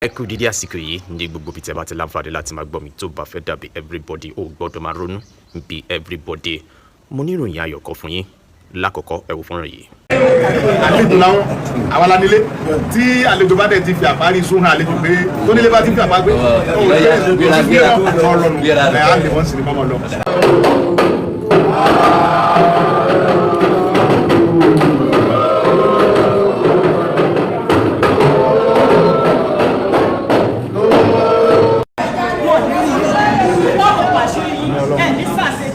Ẹ kú dídí àsìkò yìí ní gbogbo ibi tí ẹ bá ti láǹfààní láti máa gbọ́ mi. Tó bá fẹ́ dàbí everybody, ó gbọ́dọ̀ máa ronú bí everybody. Mo ní ìròyìn ayọ̀ kan fún yín. Lákọ̀ọ́kọ́, ẹ wo fọ́nrán yìí. Àlejò làwọn, àwa la nílé. Tí àlejò bá dẹ̀ ti fi àparí sún hàn àlejò pé tó nílé bá ti fi àpá gbé ọ̀rọ̀ nù ẹ̀ á lè wọ́n sì ní mọ́mọ́ lọ. Wọ́n kò pàṣẹ yìí ẹ̀ ní sàṣẹ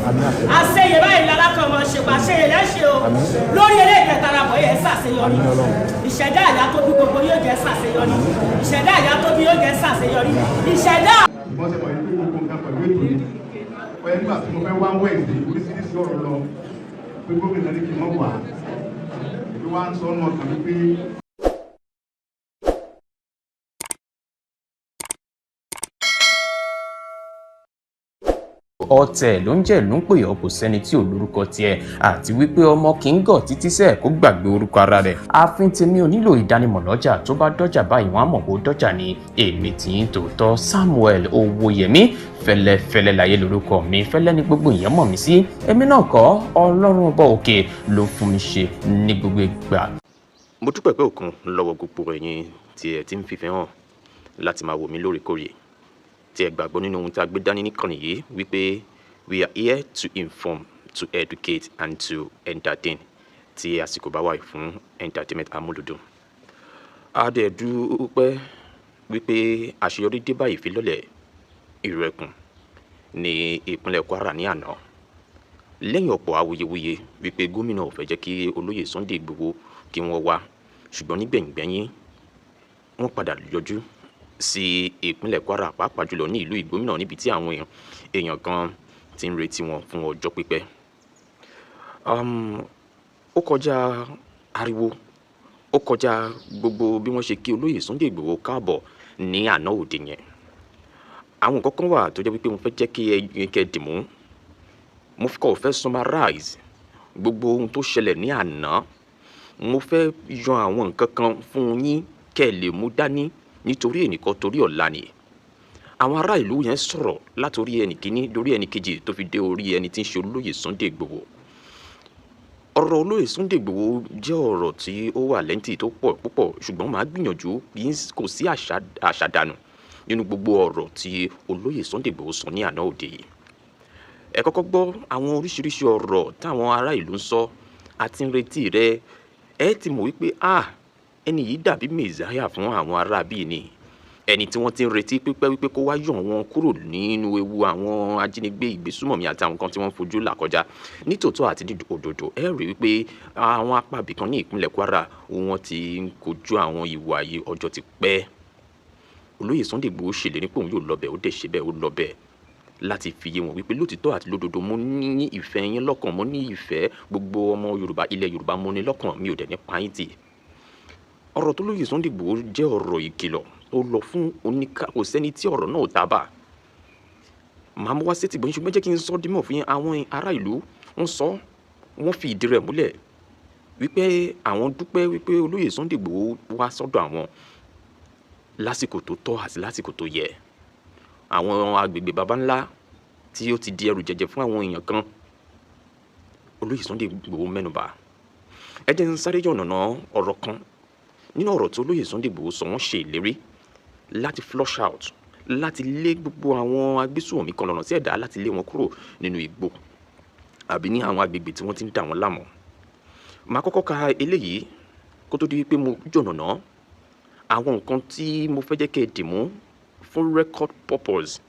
àṣeyẹ báyìí lálákàn máa ṣe pàṣẹyẹ lẹ́ṣẹ̀ o. Lórí eléyìí tẹ̀tara bọ̀ yẹ ṣàṣeyọrí. Ìṣẹ̀dá àyà tó bí gbogbo yóò jẹ́ ṣàṣeyọrí. Ìṣẹ̀dá àyà tó bí yóò jẹ́ ṣàṣeyọrí. Ìṣẹ̀dá. Wọ́n ṣe mọ̀ ní pé gbogbo nǹkan pẹ̀lú ètò ni ọ̀yẹ́. Nígbà tí mo fẹ́ wá Wednesday, oríṣiríṣi ọ̀rọ̀ lọ pé gómìnà ní kí n mọ̀ wá. Èmi wá ń sọ ọ́nà ọkàn mi pé Ọ̀tẹ̀ ló ń jẹ́ ló ń pè ọ́, kò sẹ́ni tí ò lórúkọ tiẹ̀, àti wípé ọmọ kì í gọ̀ títí sẹ́ẹ̀ kó gbàgbé orúkọ ara rẹ̀. Ààfin tèmi ò nílò ìdánimọ̀ lọ́jà. Tó bá dọ́jà báyìí, wọ́n á mọ̀ kó dọ́jà ni. Èmi tì í tòótọ́, Samuel Owóyẹmí Fẹ́lẹ́fẹ́lẹ́ láyé lórúkọ mi. Fẹ́lẹ́ ní gbogbo èèyàn mọ̀ mí sí. Èmi náà kọ́, Ọlọ́run Ọba òkè ló fún mi ṣe ní gbogbo ìgbà. Mo dúpẹ́ pé òkun lọ́wọ́ gbogbo ẹ̀yin tí ẹ ti ń fìfẹ́ hàn láti máa wò mí lóòrèkóòrè, tí ẹ gbàgbọ́ nínú ohun tí a gbé dání níkànnì yìí, wípé we are here to inform, to educate and to entertain, tí àsìkò bá wà fún entertainment amúlùdùn. A dẹ̀ dúpẹ́ wípé àṣeyọrí dé bá ìfilọ́lẹ̀ Ìrù Ẹkùn ní ìpínlẹ̀ Kwara ní àná, lẹ́yìn ọ̀pọ̀ awuyewuye wípé gómìnà ò fẹ́ jẹ́ kí olóyè Sunday Igboho kí wọ́n wá. Ṣùgbọ́n nígbẹ̀yìngbẹ́yín, wọ́n padà yọjú sí ìpínlẹ̀ Kwara, pàápàá jùlọ ní ìlú Ìgbómìnà, níbi tí àwọn èèyàn kan ti ń retí wọn fún ọjọ́ pípẹ́. Ó kọjá ariwo, ó kọjá gbogbo bí wọ́n ṣe kí olóyè Sunday Igboho káàbọ̀ ní àná òde yẹn. Àwọn nǹkan kan wà tó jẹ́ wípé mo fẹ́ jẹ́ kí ẹ kẹ́ dìmú. Mo kàn fẹ́ summarize gbogbo ohun tó ṣẹlẹ̀ ní àná. Mo fẹ́ yan àwọn nǹkan kan fún yín kẹ́ ẹ lè mú dání, nítorí ẹnìkan torí ọ̀la ni. Àwọn ará ìlú yẹn sọ̀rọ̀ látòrí ẹnì kíní lórí ẹnì kejì tó fi dé orí ẹni tí ń ṣe olóyè Sunday Igboho. Ọ̀rọ̀ olóyè Sunday Igboho jẹ́ ọ̀rọ̀ tí ó wà lẹ́ǹtì tó pọ̀ púpọ̀, ṣùgbọ́n màá gbìyànjú. Kò sí àṣàdànù nínú gbogbo ọ̀rọ̀ tí olóyè Sunday Igboho sọ ní àná òde yìí. Ẹ kọ́kọ́ gbọ́ àwọn oríṣiríṣi ọ̀rọ̀ táwọn ará ìlú ń sọ àti ń retí rẹ. Ẹ ti mọ̀ wípé, ah, ẹni yìí dàbí mẹ̀sáyà fún àwọn ará bíi ni, ẹni tí wọ́n ti ń retí pípẹ́ wípé kó wá yọ̀ wọ́n kúrò nínú ewu àwọn ajínigbé, ìgbésùmọ̀mí àti àwọn kan tí wọ́n fojú là kọjá. Nítòótọ́ àti ní òdodo, ẹ rí wípé àwọn apá ibìkan ní ìpínlẹ̀ Kwara, wọ́n ti ń kojú àwọn ìwà yìí ọjọ́ ti pẹ́. Olóyè Sunday Igboho ṣèlérí pé òun yóò lọ bẹ̀, ó dẹ̀ ṣe bẹ́ẹ̀, ó lọ bẹ̀ láti fi yé wọn wípé lótìtọ́ àti lódodo, mo ní ìfẹ́ yín lọ́kàn, mo ní ìfẹ́ gbogbo ọmọ Yorùbá, ilẹ̀ Yorùbá mo ní lọ́kàn, mi ò dẹ̀ ní pa yín tì. Ọ̀rọ̀ tó lóye Sunday Igboho jẹ́ ọ̀rọ̀ ìkìlọ̀ tó lọ fún oníkà. Kò sẹ́ni tí ọ̀rọ̀ náà tábà màá mú wá sétí gbọ́n, ṣùgbọ́n jẹ́ kí n sọ dímọ̀ fún yín. Àwọn ará ìlú wọ́n sọ, wọ́n fi ìdí rẹ̀ múlẹ̀ wípé àwọn dúpẹ́ wípé olóyè Sunday Igboho wá sọ́dọ̀ àwọn lásìkò tó tọ́ àti lásìkò tó yẹ. Àwọn agbègbè baba ńlá tí ó ti di ẹrù jẹjẹ fún àwọn èèyàn kan, olóyè Sunday Igboho mẹ́nubà. Ẹ jẹ́ n sáré yànnàná ọ̀rọ̀ kan nínú ọ̀rọ̀ tó olóyè Sunday Igboho sọ. Wọ́n ṣe ìlérí láti flush out, láti lé gbogbo àwọn agbésùnmọ̀mí kan lọ́nà sí ẹ̀dá, láti lé wọn kúrò nínú igbó àbí ní àwọn agbègbè tí wọ́n ti ń dà wọ́n láàmú. Màá kọ́kọ́ ka eléyìí kó tó di wípé mo yànnàná àwọn nǹkan tí mo fẹ́ jẹ́ kẹ́ ẹ dìmú fún record purpose,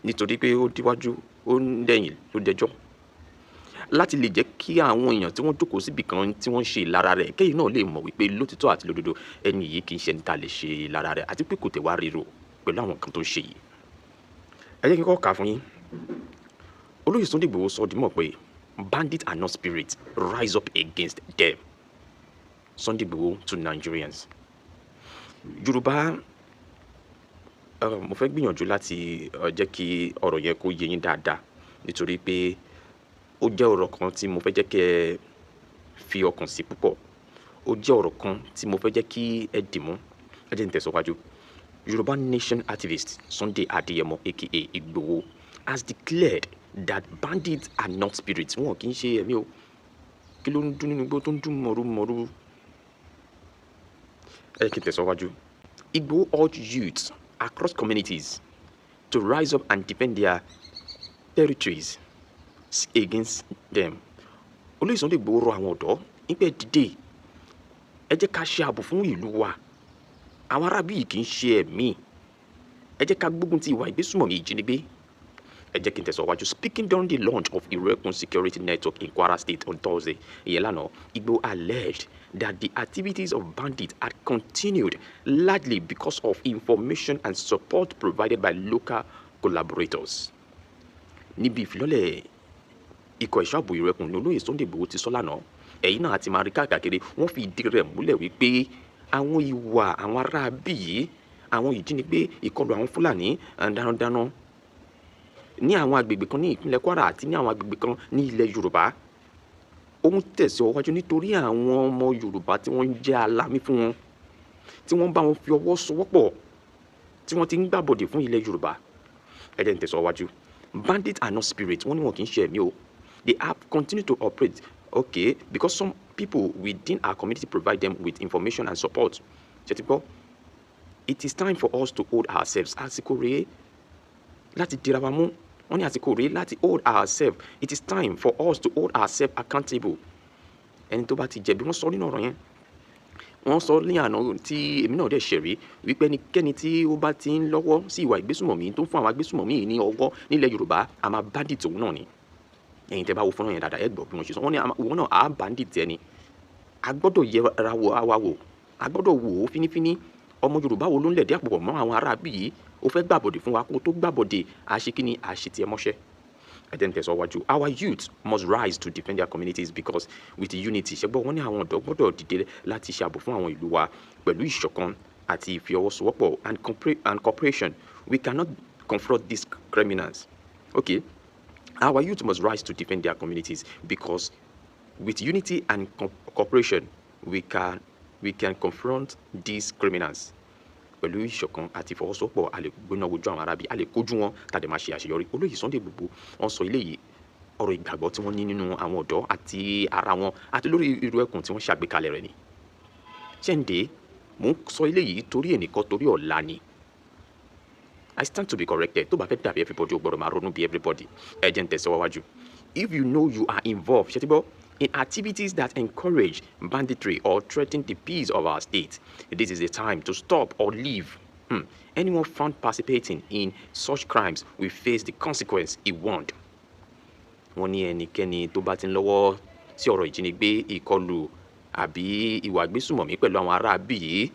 nítorí pé ó díwájú, ó ń dẹ̀yìn ló dẹjọ́, láti lè jẹ́ kí àwọn èèyàn tí wọ́n jókòó síbì kan tí wọ́n ń ṣe ìlara rẹ̀, kẹ́yìn náà lè mọ̀ wípé lótìtọ́ àti lódodo, ẹni yìí kì í ṣe ẹni tá a lè ṣe ìlara rẹ̀, àti pé kò tẹ̀ wá ríro pẹ̀lú àwọn nǹkan tó ń ṣe yìí. Ẹ jẹ́ kí n kọ́kọ́ kà á fún yín. Olóyè Sunday Igboho sọ dímọ̀ pé bandits are not spirits, rise up against them. Sunday Igboho to Nigerians. Yorùbá, mo fẹ́ gbìyànjú láti jẹ́ kí ọ̀rọ̀ yẹn kó yé yín dáadáa, nítorí pé ó jẹ́ ọ̀rọ̀ kan tí mo fẹ́ jẹ́ kí ẹ fi ọkàn sí púpọ̀. Ó jẹ́ ọ̀rọ̀ kan tí mo fẹ́ jẹ́ kí ẹ dìmú. Ẹ jẹ́ n tẹ̀síwájú. Yorùbá Nation activist Sunday Adeyemo, aka Igboho, has declared that bandits are not spirits. Wọn kì í ṣe ẹ̀mí o. Kí ló ń dún nínú igbó tó ń dún mọ̀rúmọ̀rú? Ẹ kí n tẹ̀síwájú. Igboho urged youths across communities to rise up and defend their territories against them. Olóyè Sunday Igboho rọ àwọn ọ̀dọ́ nípẹ́ dìde, ẹ jẹ́ ká ṣe ààbò fún ìlú wa. Àwọn arábí yìí kì í ṣe ẹ̀mí. Ẹ jẹ́ ká gbógun ti ìwà ìgbésùmọ̀mí, ìjínigbé. Ẹ jẹ́ kí n tẹ̀síwájú. Speaking during the launch of Iru-Ekun Security Network in Kwara State on Thursday, ìyẹn lánàá, Igboho alleged that the activities of bandits had continued largely because of information and support provided by local collaborators. Níbi ìfilọ́lẹ̀ ikọ̀ ẹ̀ṣọ́ ààbò Ìrù Ẹkùn ní olóyè Sunday Igboho ti sọ lánàá. Ẹ̀yin náà àti máa rí káàkiri, wọ́n fi ìdí rẹ̀ múlẹ̀ wípé àwọn ìwà àwọn aráabí yìí, àwọn ìjínigbé, ìkọlù àwọn Fúlàní darandaran ní àwọn agbègbè kan ní ìpínlẹ̀ Kwara àti ní àwọn agbègbè kan ní ilẹ̀ Yorùbá, ó ń tẹ̀síwájú nítorí àwọn ọmọ Yorùbá tí wọ́n ń jẹ́ alámí fún wọn, tí wọ́n bá wọn fi ọwọ́ sowọ́pọ̀, tí wọ́n ti ń gbàbọ̀dè fún ilẹ̀ Yorùbá. Ẹ jẹ́ n tẹ̀síwájú. Bandits are not spirits. Wọ́n ní wọn kì í ṣe ẹ̀mí o. They have continued to operate, okay, because some people within our community provide them with information and support. Ṣé ti gbọ́? It is time for us to hold ourselves. Àsìkò rèé láti dira wa mú. Wọ́n ní àsìkò rèé láti hold ourselves. It is time for us to hold ourselves accountable. Ẹni tó bá ti jẹ̀bi, wọ́n sọ nínú ọ̀rọ̀ yẹn, wọ́n sọ ní àná tí èmi náà dẹ̀ ṣẹ̀rí wípé ẹnikẹ́ni tí ó bá ti ń lọ́wọ́ sí ìwà ìgbésùmọ̀mí, tó ń fún àwọn agbésùmọ̀mí ní ọwọ́ nílẹ̀ Yorùbá, a máa bandit òun náà ni. Ẹ̀yin tẹ́ bá wo fọ́nrán yẹn dáadáa, ẹ gbọ́ bí wọ́n ṣe sọ. Wọ́n ní òun náà á bandit ẹni. A gbọ́dọ̀ yẹra wa wò, a gbọ́dọ̀ wò ó fínífíní. Ọmọ Yorùbá wo ló ń lẹ̀dí àpò pọ̀ mọ́ àwọn aráabí yìí? Ó fẹ́ gbàbọ̀dè fún wa, kó tó gbàbọ̀dè, àṣekíní àṣetì ẹ mọ́ṣẹ́. Ẹ jẹ́ n tẹ̀síwájú. Our youth must rise to defend their communities because with unity, ṣẹ́gbọ́n, wọ́n ní àwọn ọ̀dọ́ gbọ́dọ̀ dìde láti ṣe ààbò fún àwọn ìlú wa pẹ̀lú ìṣọ̀kan àti ìfọwọ́sowọ́pọ̀ and cooperation. We cannot confront these criminals. Okay, our youth must rise to defend their communities because with unity and cooperation we can confront these criminals. Pẹ̀lú ìṣọ̀kan àti ìfọwọ́sowọ́pọ̀, a lè gbóná wojú àwọn arábí, a lè kojú wọn tàdé máa ṣe àṣeyọrí. Olóyè Sunday Igboho, wọ́n sọ eléyìí, ọ̀rọ̀ ìgbàgbọ́ tí wọ́n ní nínú àwọn ọ̀dọ́ àti ara wọn àti lórí Irú Ẹkùn tí wọ́n ṣàgbékalẹ̀ rẹ̀ ni. Ṣẹ́ǹdé, mò ń sọ eléyìí torí ẹnìkan, torí ọ̀la ni. I stand to be corrected. Tó bá fẹ́ dàbí everybody, o gbọ́dọ̀ máa ronú bí everybody. Ẹ jẹ́ n tẹ̀síwájú. If you know you are involved, ṣe ti gbọ́, in activities that encourage banditry or threaten the peace of our state, this is the time to stop or leave. Anyone found participating in such crimes will face the consequence, he warned. Wọ́n ní ẹnikẹ́ni tó bá ti ń lọ́wọ́ sí ọ̀rọ̀ ìjínigbé, ìkọlù àbí ìwà ìgbésùmọ̀mí pẹ̀lú àwọn aráabí yìí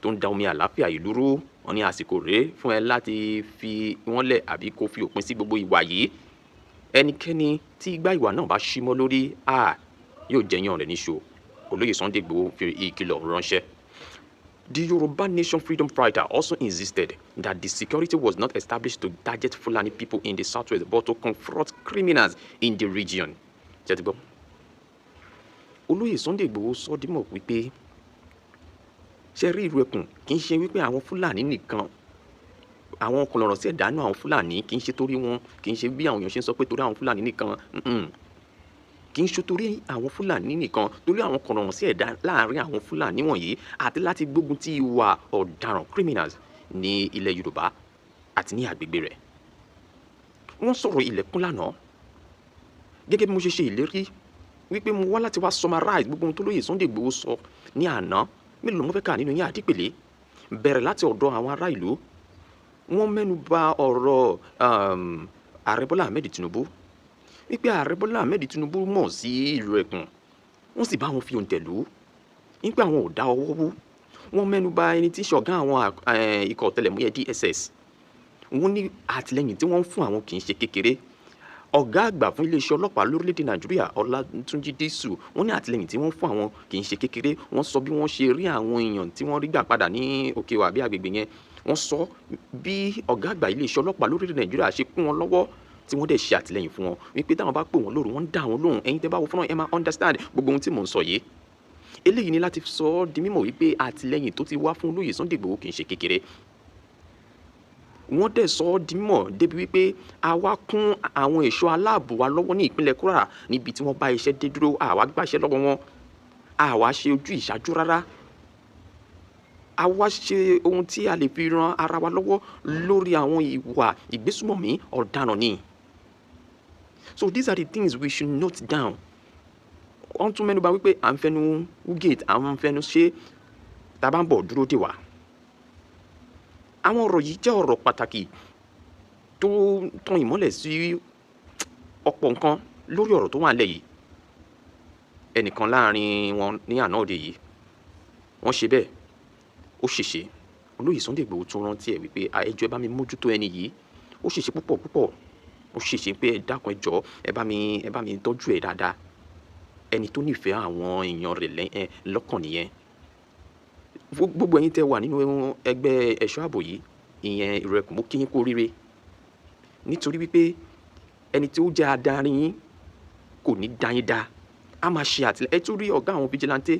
tó ń da omi àlàáfíà ìlú rú, wọ́n ní àsìkò rèé fún ẹ láti fi wọ́n lẹ̀ àbí kó fi òpin sí gbogbo ìwà yìí. Ẹnikẹ́ni tí igbá ìwà náà bá ṣí mọ́ lórí a yóò jẹyàn rẹ̀ níṣó. Olóyè Sunday Igboho fi ìkìlọ̀ ránṣẹ́. The Yoruba Nation freedom fighter also insisted that the security was not established to target Fulani people in the southwest but to confront criminals in the region. Ṣé ti gbọ́? Olóyè Sunday Igboho sọ dímọ̀ wípé ṣe rí Ìrù Ẹkùn kì í ṣe wípé àwọn Fúlàní nìkan, àwọn kọlọ̀rọ̀ sí ẹ̀dánù àwọn Fúlàní, kì í ṣe torí wọn, kì í ṣe bí àwọn èèyàn ṣe ń sọ pé torí àwọn Fúlàní nìkan. Kì í ṣe torí àwọn Fúlàní nìkan, torí àwọn kọlọ̀rọ̀ sí ẹ̀dá láàrin àwọn Fúlàní wọ̀nyí àti láti gbógun ti ìwà ọ̀daràn, criminals, ní ilẹ̀ Yorùbá àti ní agbègbè rẹ̀. Wọ́n sọ̀rọ̀ ilẹ̀kùn lánàá. Gẹ́gẹ́ bí mo ṣe ṣe ìlérí wípé mo wá láti wá summarize gbogbo ohun tó lóye Sunday Igboho sọ ní àná, mélòó mo fẹ́ kà nínú yín àdìpèlé? Bẹ̀rẹ̀ láti ọ̀dọ̀ àwọn ará ìlú. Wọ́n mẹ́nu bà ọ̀rọ̀ ààrẹ Bọ́lá Ahmed Tinubu, wípé ààrẹ Bọ́lá Ahmed Tinubu mọ̀ sí Ìlú Ẹkùn, wọ́n sì bá wọn fi òǹtẹ̀ lù ú, wípé àwọn ò dá ọwọ́ wú. Wọ́n mẹ́nu bà ẹni tí í ṣe ọ̀gá àwọn ikọ̀ ọ̀tẹlẹ̀múyẹ́ DSS. Wọ́n ní àtìlẹ́yìn tí wọ́n ń fún àwọn kì í ṣe kékeré. Ọ̀gá àgbà fún iléeṣẹ́ ọlọ́pàá lórílẹ̀‐èdè Nàìjíríà, Ọlátúnjí Dísù, wọ́n ní àtìlẹ́yìn tí wọ́n fún àwọn kì í ṣe kékeré. Wọ́n sọ bí wọ́n ṣe rí àwọn èèyàn tí wọ́n rí gbà padà ní òkè wà bí agbègbè yẹn. Wọ́n sọ bí ọ̀gá àgbà iléeṣẹ́ ọlọ́pàá lórílẹ̀‐èdè Nàìjíríà ṣe kún wọn lọ́wọ́, tí wọ́n dẹ̀ ṣe àtìlẹ́yìn fún wọn, wípé táwọn bá pè wọ́n lóru, wọ́n ń dá àwọn lóhùn. Ẹ̀yin tẹ́ bá wo fúnra ẹ máa understand gbogbo ohun tí mò ń sọ yìí. Eléyìí ni láti sọ ọ́ di mímọ̀ wípé àtìlẹ́yìn tó ti wá fún olóyè Sunday Igboho kì í ṣe kékeré. Wọ́n dẹ̀ sọ ọ́ di mímọ̀ débi wípé àwa kún àwọn ẹ̀ṣọ́ aláàbò wa lọ́wọ́ ní ìpínlẹ̀ Kwara níbi tí wọ́n bá iṣẹ́ dé dúró. Àwa gbàṣẹ́ lọ́wọ́ wọn, àwa ṣe ojú ìṣáájú rárá, àwa ṣe ohun tí a lè fi ran ara wa lọ́wọ́ lórí àwọn ìwà ìgbésùmọ̀mí ọ̀daràn ni. So these are the things we should note down. Wọ́n tún mẹ́nuba wípé à ń fẹnu wúgate, à ń fẹnu ṣe tá a bá ń bọ̀ dúró dè wá. Àwọn ọ̀rọ̀ yìí jẹ́ ọ̀rọ̀ pàtàkì tó tan ìmọ́lẹ̀ sí ọ̀pọ̀ nǹkan lórí ọ̀rọ̀ tó wà nílẹ̀ yìí. Ẹnìkan láàrin wọn ní àná òde yìí, wọ́n ṣe bẹ́ẹ̀, ó ṣèṣe. Olóyè Sunday Igboho tún rántí ẹ̀ wípé ẹ jọ̀ọ́ ẹ bá mi mójútó ẹni yìí, ó ṣèṣe púpọ̀ púpọ̀, ó ṣèṣe pé ẹ dákun ẹ jọ̀ọ́ ẹ bá mi tọ́jú ẹ dáadáa. Ẹni tó nífẹ̀ẹ́ àwọn èèyàn rẹ̀ lọ́kàn nìyẹn. Gbogbo ẹ̀yin tẹ́ wà nínú ẹgbẹ́ ẹ̀ṣọ́ ààbò yìí, ìyẹn Ìrù Ẹkùn, mo kí yín kú oríire, nítorí wípé ẹni tí ó jẹ́ adarí yín kò ní dá yín dá, a máa ṣe àtìlẹ́yìn. Ẹ tún rí ọ̀gá àwọn vigilante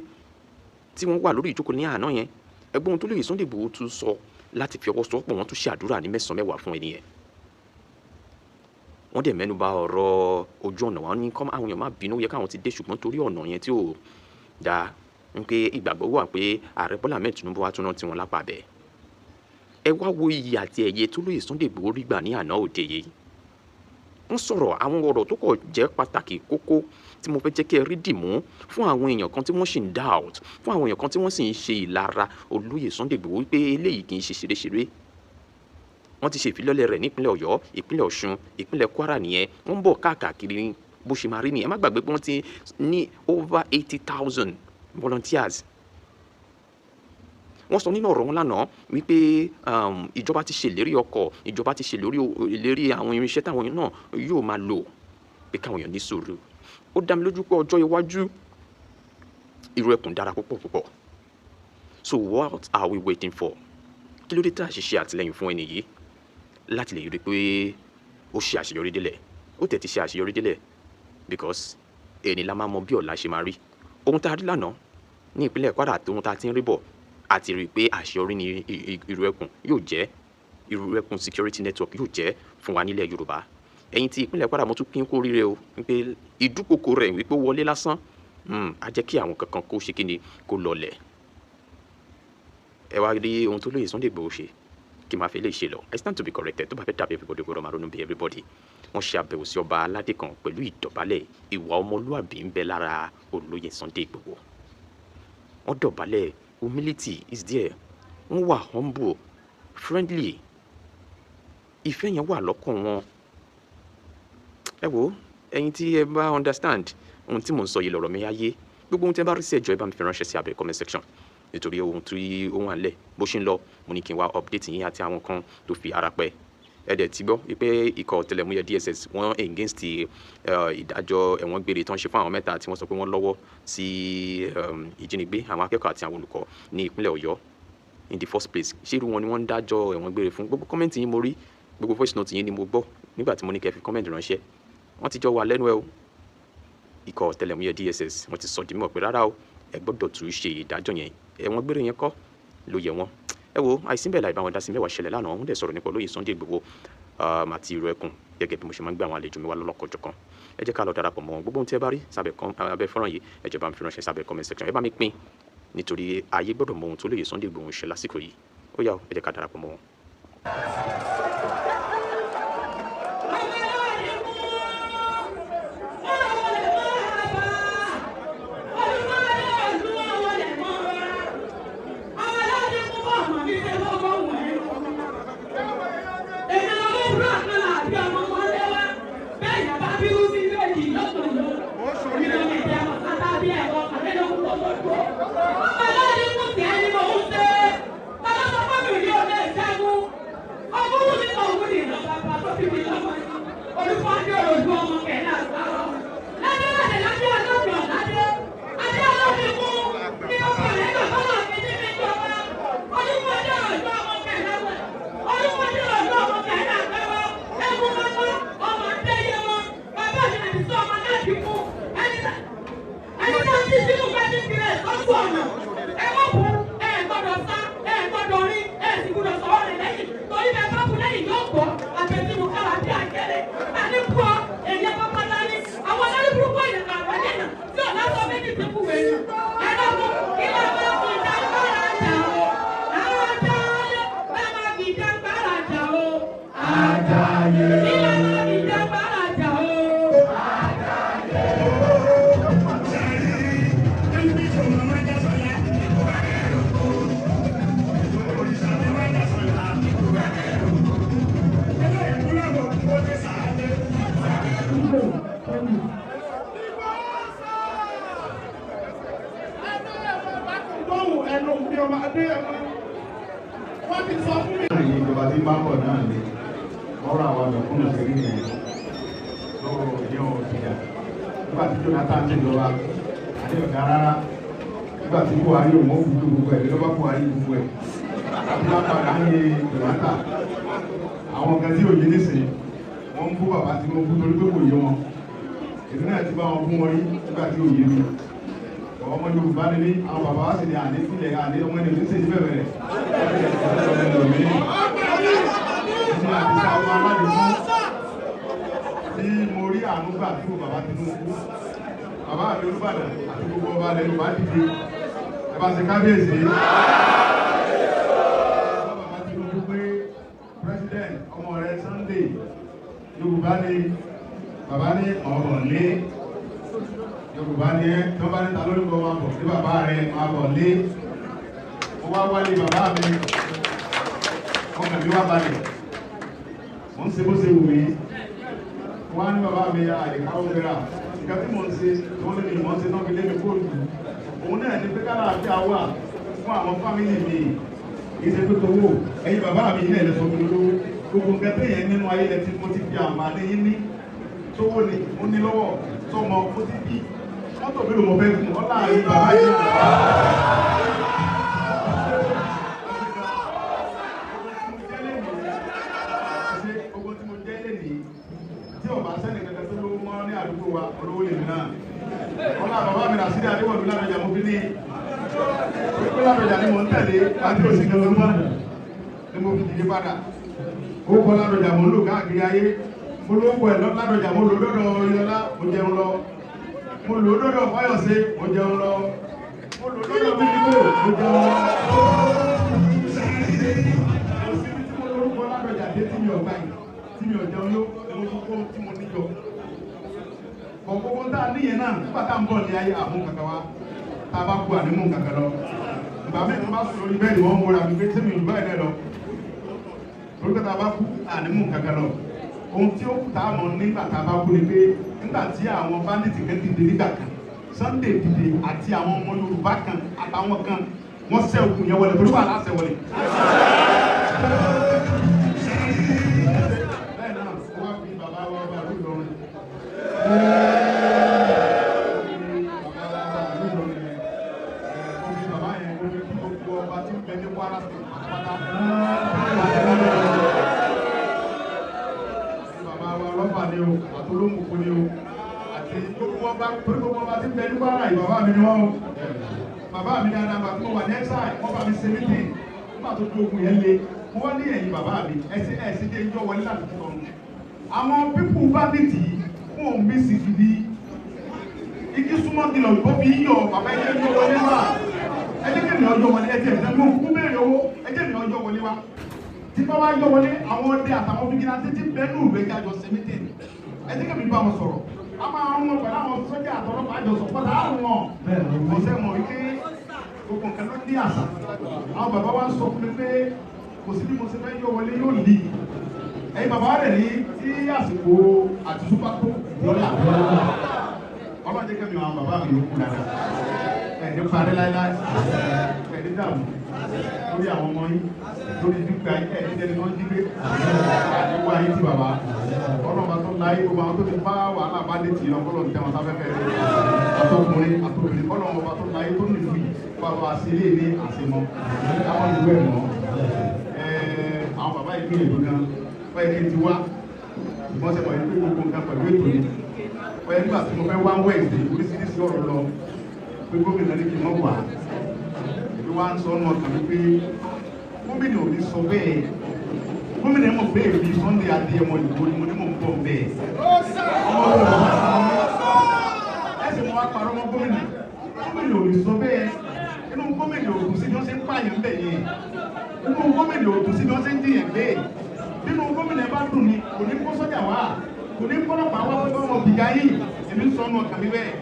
tí wọ́n wà lórí ìjókòó ní àná yẹn, ẹgbọ́n tó lóye Sunday Igboho tún sọ láti fi ọwọ́ sọ́pọ̀, wọ́n tún ṣe àdúrà ní mẹ́sàn-án mẹ́wàá fún ẹni yẹn. Wọ́n dẹ̀ mẹ́nu bà ọ̀rọ̀ ojú ọ̀nà wọn ní kọ́ àwọn èèyàn má bínú, ó yẹ káwọn ti dé, ṣùgbọ́n torí ọ̀nà yẹn tí ò dáa ń pé ìgbàgbọ́ wà pé ààrẹ Bọ́lá Ahmed Tinubu wá tún rántí wọn lápá bẹ́ẹ̀. Ẹ wá wo iyì àti ẹ̀yẹ tó lóye Sunday Igboho rí gbà ní àná òde yìí. Wọ́n sọ̀rọ̀ àwọn ọ̀rọ̀ tó kọ̀ jẹ́ pàtàkì kókó tí mo fẹ́ jẹ́ kí ẹ rí dìmú fún àwọn èèyàn kan tí wọ́n sì ń doubt, fún àwọn èèyàn kan tí wọ́n sì ń ṣe ìlara olóyè Sunday Igboho wípé eléyìí kì í ṣe ṣeréṣeré. Wọ́n ti ṣe ìfilọ́lẹ̀ rẹ̀ nípínlẹ̀ Ọ̀yọ́, ìpínlẹ̀ Ọ̀ṣun, ìpínlẹ̀ Kwara nìyẹn. Wọ́n ń bọ̀ káàkiri bó ṣe máa rí nìyẹn. Ẹ má gbàgbé pé wọ́n ti ní over 80,000 volunteers. Wọ́n sọ nínú ọ̀rọ̀ wọn lánàá wípé ìjọba ti ṣèlérí ọkọ̀, ìjọba ti ṣèlérí àwọn irinṣẹ́ táwọn náà yóò máa lò, pé káwọn èèyàn ní sùúrù. Ó dá mi lójú pé ọjọ́ iwájú Ìrù Ẹkùn dára púpọ̀ púpọ̀. So what are we waiting for? Kí ló dé tá a ṣe ṣe àtìlẹ́yìn fún ẹni yìí láti lè rí i pé ó ṣe àṣeyọrí délẹ̀? Ó tẹ̀ ti ṣe àṣeyọrí délẹ̀ because ẹni la máa mọ bí ọ̀la ṣe máa rí. Ohun tá a rí lánàá ní ìpínlẹ̀ Kwara àti ohun tá a ti ń rí bọ̀, àti rí i pé àṣeyọrí ni Ìrù Ẹkùn yóò jẹ́, Ìrù Ẹkùn Security Network yóò jẹ́ fún wa nílẹ̀ Yorùbá. Ẹ̀yin tí ìpínlẹ̀ Kwara, mo tún kí n kú oríire o, wípé ìdúkokò rẹ̀ wípé ó wọlé lásán, á jẹ́ kí àwọn kankan kó ṣe kíni kó lọlẹ̀. Ẹ wá rí ohun tó lóye Sunday Igboho ṣe, kí n máa fi lè ṣe lọ. I stand to be corrected. Tó bá fẹ́ dàbí everybody, gbọ́dọ̀ máa ronú bí everybody. Wọ́n ṣe àbẹ̀wò sí ọba aládé kan pẹ̀lú ìdọ̀bálẹ̀. Ìwà ọmọlúàbí ń bẹ lára olóyè Sunday Igboho. Wọ́n dọ̀bálẹ̀, humility is there. Wọ́n wà humble, friendly. Ìfẹ́ yẹn wà lọ́kàn wọn. Ẹ wo, ẹ̀yin tí ẹ bá understand ohun tí mò ń sọ yìí, lọ̀rọ̀ mi á yé. Gbogbo ohun tí ẹ bá rí sí, ẹ jọ̀ọ́ ẹ bá mi fi ránṣẹ́ sí abẹ́ comment section, nítorí ohun tí ó wà nílẹ̀ bó ṣe ń lọ, mo ní kí n wá update yín àti àwọn kan tó fi ara pẹ́. Ẹ dẹ̀ ti gbọ́ wípé ikọ̀ ọ̀tẹlẹ̀múyẹ́ DSS wọ́n against ìdájọ́ ẹ̀wọ̀n gbére tó ń ṣe fún àwọn mẹ́ta tí wọ́n sọ pé wọ́n lọ́wọ́ sí ìjínigbé àwọn akẹ́kọ̀ọ́ àti àwọn olùkọ́ ní ìpínlẹ̀ Ọ̀yọ́. In the first place, ṣé irú wọn ni wọ́n ń dájọ́ ẹ̀wọ̀n gbére fún? Gbogbo comment yín mo rí, gbogbo voice note yín ni mo gbọ́ nígbà tí mo ní kẹ́ fi comment ránṣẹ́. Wọ́n ti jọ wà lẹ́nu ẹ o. Ikọ̀ ọ̀tẹlẹ̀múyẹ́ DSS wọ́n ti sọ di mímọ̀ pé rárá o, ẹ gbọ́dọ̀ tún ṣe ìdájọ́ yẹn, ẹ̀wọ̀n gbére yẹn kọ́ ló yẹ wọ́n. Ẹ wo, àìsínbẹ̀ láì bá wọn dá sí mẹ́wàá ṣẹlẹ̀ lánàá. Wọ́n dẹ̀ sọ̀rọ̀ nípa olóyè Sunday Igboho àti Ìrù Ẹkùn gẹ́gẹ́ bí mo ṣe máa ń gbé àwọn àlejò mi wá lọ́lọ́kọ̀ọ́jọ̀kan. Ẹ jẹ́ ká lọ darapọ̀ mọ́ wọn. Gbogbo ohun tí ẹ bá rí sábẹ́ fọ́nrán yìí, ẹ jọ̀ọ́ bá mi fi ránṣẹ́ sábẹ́ comment section. Ẹ bá mi pín, nítorí ayé gbọ́dọ̀ mọ ohun tó lóye Sunday Igboho ń ṣe lásìkò yìí. Ó yá o, ẹ jẹ́ ká darapọ̀ mọ́ wọn. Ẹni tó ti sínú bẹ́ẹ̀ ní tirẹ̀ lọ́sọ̀. Àjàyè. Ìlànà ìjàgbára jà o. Ìjọba tí bá ń bọ̀ náà ni ọ̀rọ̀ àwọn àmọ̀kúnnù ṣe rí yẹn lọ́wọ́ ìyẹn ò ti yà. Nígbà tí Jonathan ti jọba, àní ọ̀dà rárá. Nígbà tí Buhari ò mọ̀ gbogbo gbogbo ẹ̀ lọ́ba Buhari gbogbo ẹ̀. Àti wá padà ń yé Jonathan. Àwọn kan tí òye nísìnyí, wọ́n ń bú bàbá Tinubu torí pé kò yé wọn. Èmi náà ti bá wọn bú wọn rí nígbà tí òye mi. Ọmọ Yorùbá ni mí, àwọn bàbá wa sì ní àní sílẹ̀ àní ọmọ ẹni tí ń ṣèjì bẹ̀rẹ̀ rẹ̀. Tí mo rí àánú gbà tí mo bàbá Tinubu, bàbá mi Olúbàdàn àti gbogbo ọba ilẹ̀ Yorùbá dìde, ẹ bá ṣe kábíyèsí. Bàbá Tinubu pé president ọmọ rẹ̀ Sunday Yorùbá ni bàbá ní ọ̀rọ̀ lé Yorùbá ni ẹ tí wọ́n bá níta lórúkọ wa bọ̀ ní bàbá rẹ̀ máa bọ̀ lé. Mo wá wálé bàbá mi, ọkàn mi wá balẹ̀, mo ń ṣe bó ṣe wù mí. Wọ́n á ní bàbá mi àyíká ó gbéra nǹkan tí mò ń ṣe tí wọ́n lé mi mò ń ṣe náà fi lé mi kóòtù. Òun náà ní pé kára àti àwà fún àwọn fámìlì mi kì í ṣe pé towó ẹ̀yin bàbá mi ilé ẹ̀lẹ́sọ mi lówó gbogbo nǹkan téèyàn nínú ayé lẹ tí mo ti fi àǹfààní yín ní tówó ni mo ní lọ́wọ́ tọmọ mo ti bí mọ́tò mi ló mọ fẹ́ gùn ọ́ láàrin bàbá yìí. Ogun tí mo jẹ́ lẹ́nìí tí ọba sẹ́ni kankan tó lówó mọ́ ní àdúgbò wa olówó lèmi náà. Ọlá bàbá mi Rasidi Adéwọ̀lú Ládọjà mo fi ní pé Ládọjà ni mò ń tẹ̀lé àti òsì kan lọ́mọ́ ni mo fi dìde padà. Ó kọ́ Ládọjà mo ń lò káàkiri ayé. Mo ló kọ ẹ̀ Ládọjà mo lò dọ́dọ̀ Oyinlọ́lá mo jẹun lọ. Mo lò dọ́dọ̀ Fáyọ̀sé mo jẹun lọ. Mo lò dọ́dọ̀ Bídíkò mo jẹun lọ. Kò síbi tí mo lórúkọ Ládọjà dé tí mi ò gbà yìí tí mi ò jẹun yó ni mo kó tí mo níjọ. Ọ̀gbogbo tá a níyẹn náà nígbà tá à ń bọ̀ ní ayé àmú kankan wa tá a bá kú ànímú kankan lọ. Ìgbà mẹ́rin tó bá sùn lórí bẹ́ẹ̀ni wọ́n ń wọra mi pé sẹ́mi ìlú báyìí náà lọ. Torí pé tá a bá kú ànímú kankan lọ. Ohun tí ó kù tá a mọ̀ nígbà tá a bá kú ni pé nígbà tí àwọn bandits kan dìde nígbà kan Sunday dìde àti àwọn ọmọ Yorùbá kan àtàwọn kan wọ́n ṣẹ́ òkun yẹn wọlé torí wà láṣẹ wọlé. Bẹ́ẹ̀ náà wọ́n fi bàbá wa bá ìlú Ìlọrin. Bàbá wa ìlú Ìlọrin yẹn, ó fi bàbá yẹn ó fi kí gbogbo ọba tí ń bẹ ní Kwara State pátápátá. Bàbá wa ọlọ́pàá ni o, àtolómùkú ni o, àti gbogbo ọba torí gbogbo ọba tí ń bẹ ní Kwara yìí bàbá mi ni wọ́n o. Bàbá mi dáadáa bàbá mi wà ní ẹ́sà wọ́n bá mi ṣe mítìn nígbà tó dúró ogun yẹn le. Mo wá ní ẹ̀yìn bàbá mi ẹ̀sìn ẹ̀sìn dé ìjọ wọlé láti fún ọrùn. Àwọn pípù bandits yìí fún òun bí sì gidi. Igi súnmọ́ ti lọ ìbọn fi yíyọ bàbá ẹ̀jẹ̀ ìjọ wọlé wá. Ẹ̀jẹ̀ kí ni ọjọ́ wọlé ẹ̀jẹ̀ ìjọ mo kú béèrè owó ẹ̀jẹ̀ ni ọjọ́ wọlé wá. Tí bá wá yọ wọlé àwọn ọdẹ àtàwọn fìgìláńtì tí bẹ́ẹ̀ nù rẹ̀ jájọ ṣe mítìn. Ẹ̀jẹ̀ kí mi bá wọn sọ̀rọ̀. A máa ń wọn pẹ̀lú àwọn sójà àtọlọ́pàá àjọsọ̀ pọ̀lá àrùn wọn. Kò sẹ́ mọ̀ wípé gbogbo nǹkan ló ní àṣà. Àwọn bàbá wa ń sọ fún mi pé kò sí bí mo ṣe fẹ́ yọ wọlé yóò lì. Ẹ̀yin bàbá rẹ̀ ní tí àsìkò àti súpà tó lọ́la. Ọlọ́run jẹ́ kẹ́mi àwọn bàbá mi yòókù dáadáa. Ẹ̀ẹ́dẹ́ parí láéláé. Ẹ̀ẹ́dẹ́ dààmú lórí àwọn ọmọ yín, lórí dúkìá yín, ẹ̀ẹ́dẹ́ jẹ́ni tó ń jí gbé. Àdéhùn ayé ti bàbá. Ọlọ́run bá tó láyé gbogbo àwọn tó ti bá wàhálà bá dé tì í ọlọ́run tẹ́ wọn sáfẹ́fẹ́ rẹ̀. Àtọkùnrin àtobìnrin ọlọ́run bá tó láyé tó nìlú yìí bàbá àṣírí ní àṣemọ́. Káwọn ìlú ẹ̀ mọ́. Àwọn bàbá yìí gbìyànjú gan. Wọ́n yẹ kí n ti wá. Ìbọn ṣe mọ̀ yìí pé gbogbo nǹkan pẹ̀lú ètò yìí. Wọ́n yẹ nígbà tí mo fẹ́ wá Wednesday oríṣiríṣi ọ̀rọ̀ lọ pé gómìnà ní kí n mọ̀ wá. Èmi wá ń sọ ọ́nà ọkàn mi pé gómìnà ò ní sọ bẹ́ẹ̀. Gómìnà mọ̀ pé èmi Sunday Adéyẹmọ Ìgbòho ni mo ní mò ń bọ̀ bẹ́ẹ̀. Ọmọ Yorùbá ẹsẹ̀ mo wá parọ́ mọ́ gómìnà. Gómìnà ò ní sọ bẹ́ẹ̀. Inú gómìnà ò dùn sí bí wọ́n ṣe ń pààyàn bẹ̀ yẹn. Inú gómìnà ò dùn sí bí wọ́n ṣe ń jìyàn gbé. Nínú gómìnà bá dùn ni kò ní kó sọ́jà wá, kò ní kọ́lọ́pàá wá pé ọmọ bìgá yìí, èmi ń sọ ọ́nù ọkàn mi bẹ́ẹ̀.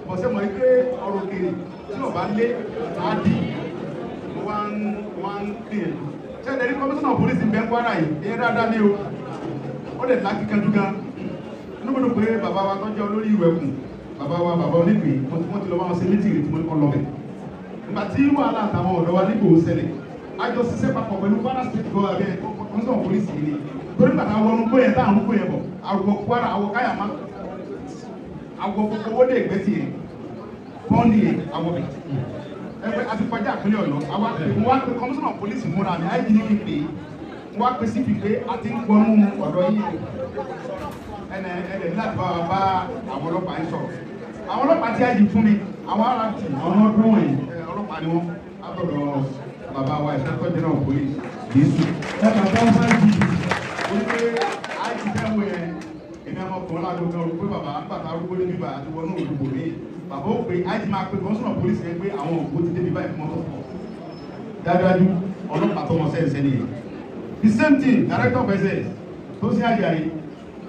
Bọ̀sẹ̀ mọ̀ pé ọ̀rọ̀ òkèèrè tí ọba lé á dì wá ń gbìyànjú. Ṣé ẹ rí kọmíṣánná pólísì bẹ́ẹ̀ Kwara yìí, ìyẹn dáadáa ní o, ó dẹ̀ lákìkanjú gan. Inú mi dùn pé bàbá wa tó jẹ́ olórí ìwẹ̀kùn, bàbá wa bàbá onígbìn, wọ́n ti lọ bá wọn ṣe mítìrì tí mo ní kọ́ lọ bẹ̀. Ìgbà tí wàhálà àtàwọn ọ̀dọ́ wa nígbò ṣẹlẹ̀, a jọ ṣiṣẹ́ papọ̀ pẹ̀lú Kwara State Government kọmíṣánná pólísì yìí ni. Torí bàtà wọnú gbóyè tá à ń gbóyè bọ̀, àwọ̀ Kwara, àwọ̀ Káyàmá, àwọ̀ gbogbo owó dé ìgbẹ́tì yẹn, bọ́ọ̀nì yẹn, àwọ̀ bẹ̀. Ẹgbẹ́ àti kọjá àpínlẹ̀ Ọ̀yọ́, àwa mo wá pe kọmíṣánná pólísì múra mi, àìjí ní kí n pè é, mo wá pe síbi pé a ti ń gbọnú ọ̀dọ́ yìí o. Ẹnẹ ẹnẹ láti bá wa bá àwọn ọlọ́pàá yìí sọ̀rọ̀. Àwọn ọlọ́pàá tí a yìí fún mi, àwọn ará tì Àwọn ọdún wọ̀nyí. Ọlọ́pàá ni wọ́n látọ̀dọ̀ bàbá wa Inspector General of Police Jésù. Ẹ bàbá wọn jì. Wípé àìsí fẹ́ wo yẹn, èmi àwọn ọkùnrin lágbo kan rò pé bàbá bàbá arúgbó débi bàbá àti wọnú òdòdó mi. Bàbá ó pe àìsí máa pe kọmíṣánná pólísì yẹn pé àwọn òkú ti débi báyìí fún mọ́tò pọ̀. Dájúdájú ọlọ́pàá tó mọ sẹ́yìn sẹ́ni yẹn. The same thing director of SS tó sí Àjàyí,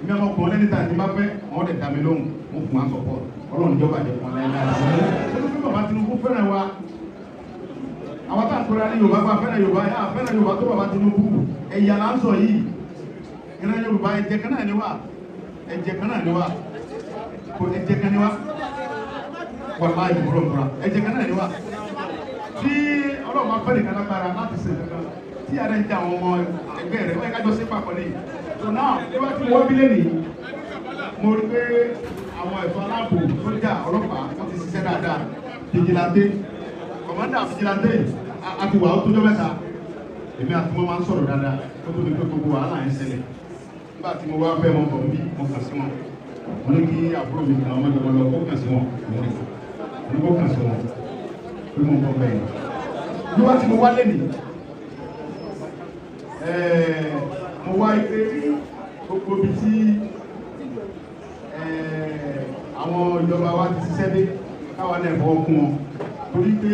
èmi àwọn ọkùnrin lẹ́ni tàbí bá fẹ́, wọ́n dẹ̀ dá mi lóhùn, wọ́n fún wa support. Ọlọ́run ìjọba jẹ fún wa láéláé. Ṣé ló fi bàbá Tinubu fẹ́ràn wa? Àwọn tá à ń pera ní Yorùbá bá fẹ́ràn Yorùbá, yà á fẹ́ràn Yorùbá tó bàbá Tinubu. Ẹ̀yà là ń sọ yìí. Ìran Yorùbá ẹ̀jẹ̀ kan náà ni wá. Ẹ̀jẹ̀ kan náà ni wá. Kò ẹ̀jẹ̀ kan ni wá. Wàláhì ìbúrò múra. Ẹ̀jẹ̀ kan náà ni wá. Tí Ọlọ́run bá fẹ́ràn kan lágbára láti ṣe kankan, tí ààrẹ ń jẹ àwọn ọmọ ẹgbẹ́ rẹ̀, wọ́n yẹ ká jọ sí papọ̀ ní. So now, bí wọ́n ti wọ́n bí lẹ́nìí, mo rí pé àwọn ẹ̀ṣọ́ aláàbò sójà ọlọ́pàá wọ́n ti ṣiṣẹ́ dáadáa. Fìjìláńtẹ́, kọ̀mọ́ndà fìjìláńtẹ́ àti wà ó tójọ́ mẹ́ta. Èmi àti wọn máa ń sọ̀rọ̀ dáadáa kó tó di pé gbogbo wàhálà yẹn ṣẹlẹ̀. Nígbà tí mo wá fẹ́ wọn bọ̀ bí mo kàn sí wọn. Mo ní kí àbúrò mi kan ọmọdé wọn lọ kó kàn sí wọn. Mo ní kó kàn sí wọn pé mo bọ̀ bẹ́ẹ̀. Bí wá tí mo wá lénìí, mo wá pé gbogbo ibi tí àwọn ìjọba wa ti ṣiṣẹ́ dé káwa náà fọwọ́ kún wọn. Torí pé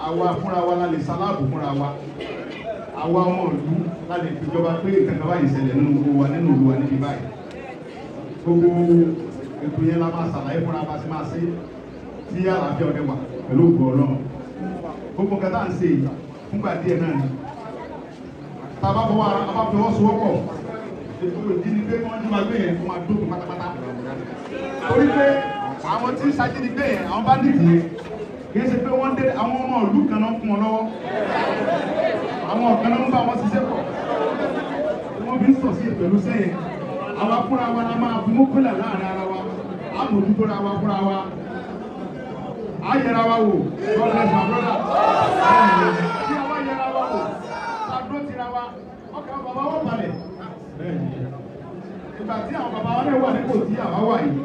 àwa fúnra wa la lè ṣaláàbò fúnra wa. Àwa ọmọ ìlú la lè fìjọba pé nǹkan kan báyìí ṣẹlẹ̀ nínú gbogbo wa nínú ìlú wa níbi báyìí. Gbogbo ètò yẹn la máa ṣàlàyé fúnra wa sí máa ṣe tí àlàáfíà ọdẹ wà pẹ̀lú ògùn Ọlọ́run. Gbogbo nǹkan tá à ń ṣe yìí fúngbà díẹ̀ náà ni. Tá a bá fọwọ́ ara a bá fi ọwọ́ sowọ́pọ̀, ètò ìjínigbé kí wọ́n jí wa gbé yẹn kó máa dókun pátápátá. Torí pé àwọn tí ń ṣajínigbé yẹn, àwọn bandits yẹn, kì í ṣe pé wọ́n dé àwọn ọmọ ìlú kan náà fún wọn lọ́wọ́. Àwọn kan náà ń bá wọn ṣiṣẹ́ pọ̀. Wọ́n fi ń sọ̀ sí pẹ̀lú sẹ́yìn. Àwa fúnra wa la máa fi mú pílà láàrin ara wa. A mójútó ra wa fúnra wa. A yẹra wa wò. God bless my brother. Tí a wá yẹra wa wò, ta dúró tira wa, ọkàn bàbá wọn balẹ̀. Ìgbà tí àwọn bàbá wa náà wà nípò tí àwa wà yìí,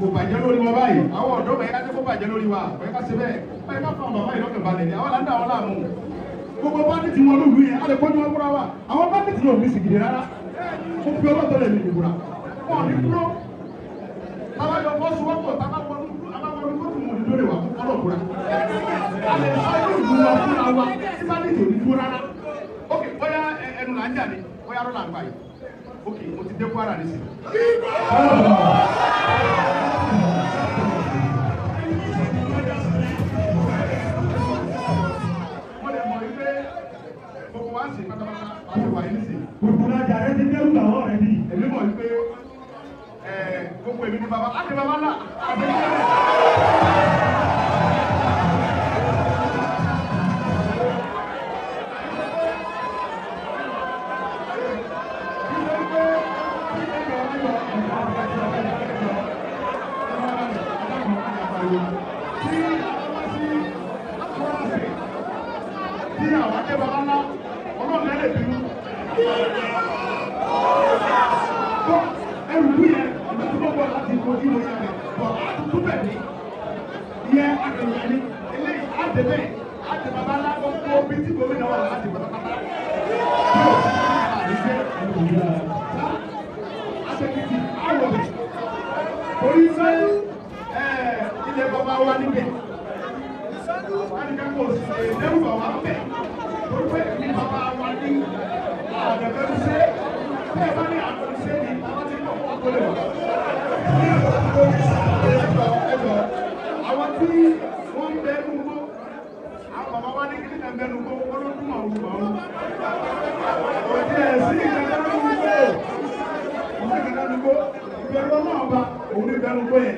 kò bàjẹ́ lórí wọn báyìí. Àwọn ọ̀dọ́ bẹ̀rẹ̀ ká jẹ́ kó bàjẹ́ lórí wa, bẹ̀rẹ̀ ká ṣe bẹ́ẹ̀. Bẹ́ẹ̀ ká fún àwọn bàbá yìí lọ́kàn balẹ̀ ni, àwọn là ń dà wọn láàmú. Gbogbo bandits wọn lóru yẹn, a lè kọjú wọn fúnra wa. Àwọn bandits yóò ní sìgìdì rárá. Mo fi ọlọ́tọ̀ lẹ̀ ní ìbúra. Wọn ò ní kúrò. Tábàjọ fọ́sowọ́pọ̀, tábàwọnú kóòtù mọ̀ ní lórí wa fún ọlọ́bùra. A lè sọ inú ìlú wa fúnra wa tí bandits ò ní dúró rárá. Ok, bóyá ẹnu là ń jà ní, bóyá arọ́ là ń gbà yìí. Ok, mo ti dé Kwara nísìnyí. Mo lè mọ̀ wípé gbogbo wa ń sìn pátápátá, a ti wà yìí nísìnyí. Kòkòrò rẹ ti dẹ́rù bà wọ́n rẹ bí. Èmi mọ̀ wípé gbogbo èmi ni bàbá, á ti bàbá ńlá, àti bàbá ńlá. Tí àwọn ajẹ́ bàbá ńlá, ọlọ́run ẹ̀ lè bínú. Ẹrù kú yẹn, ìlú tó bọ̀ láti kojú ìwé yẹn rẹ̀, bọ̀ láti tún bẹ̀ ní. Ìyẹn akẹ̀yẹ̀ ni, eléyìí á dé bẹ́ẹ̀, á dé bàbá ńlá gbogbo bí tí gómìnà wà láti pátápátá. Tí o sì ní àdìsẹ́ àtẹ̀kìtì àwọ̀ bẹ̀. Torí pé ilẹ̀ bàbá wa níbẹ̀. Ẹnìkan kò sì lè dẹ́rù bà wá bẹ̀. Torí pé ní bàbá wa ní àdàbẹ̀ ṣe. Tẹ́ ẹ bá ní àkọsí ní àwọn tí kò kó lè wà. Ẹjọ́ àwọn tí wọ́n ń bẹ nugbó, àwọn bàbá wa ní kí ní bẹ nugbó, olódùmọ̀ òwúrọ̀ ọ̀run. Òtí ẹ̀ sí ìkẹkẹ nugbó, òtí ìkẹkẹ nugbó, ìbẹ̀rù ọlọ́ọ̀ba òun ní bẹ nugbó yẹn.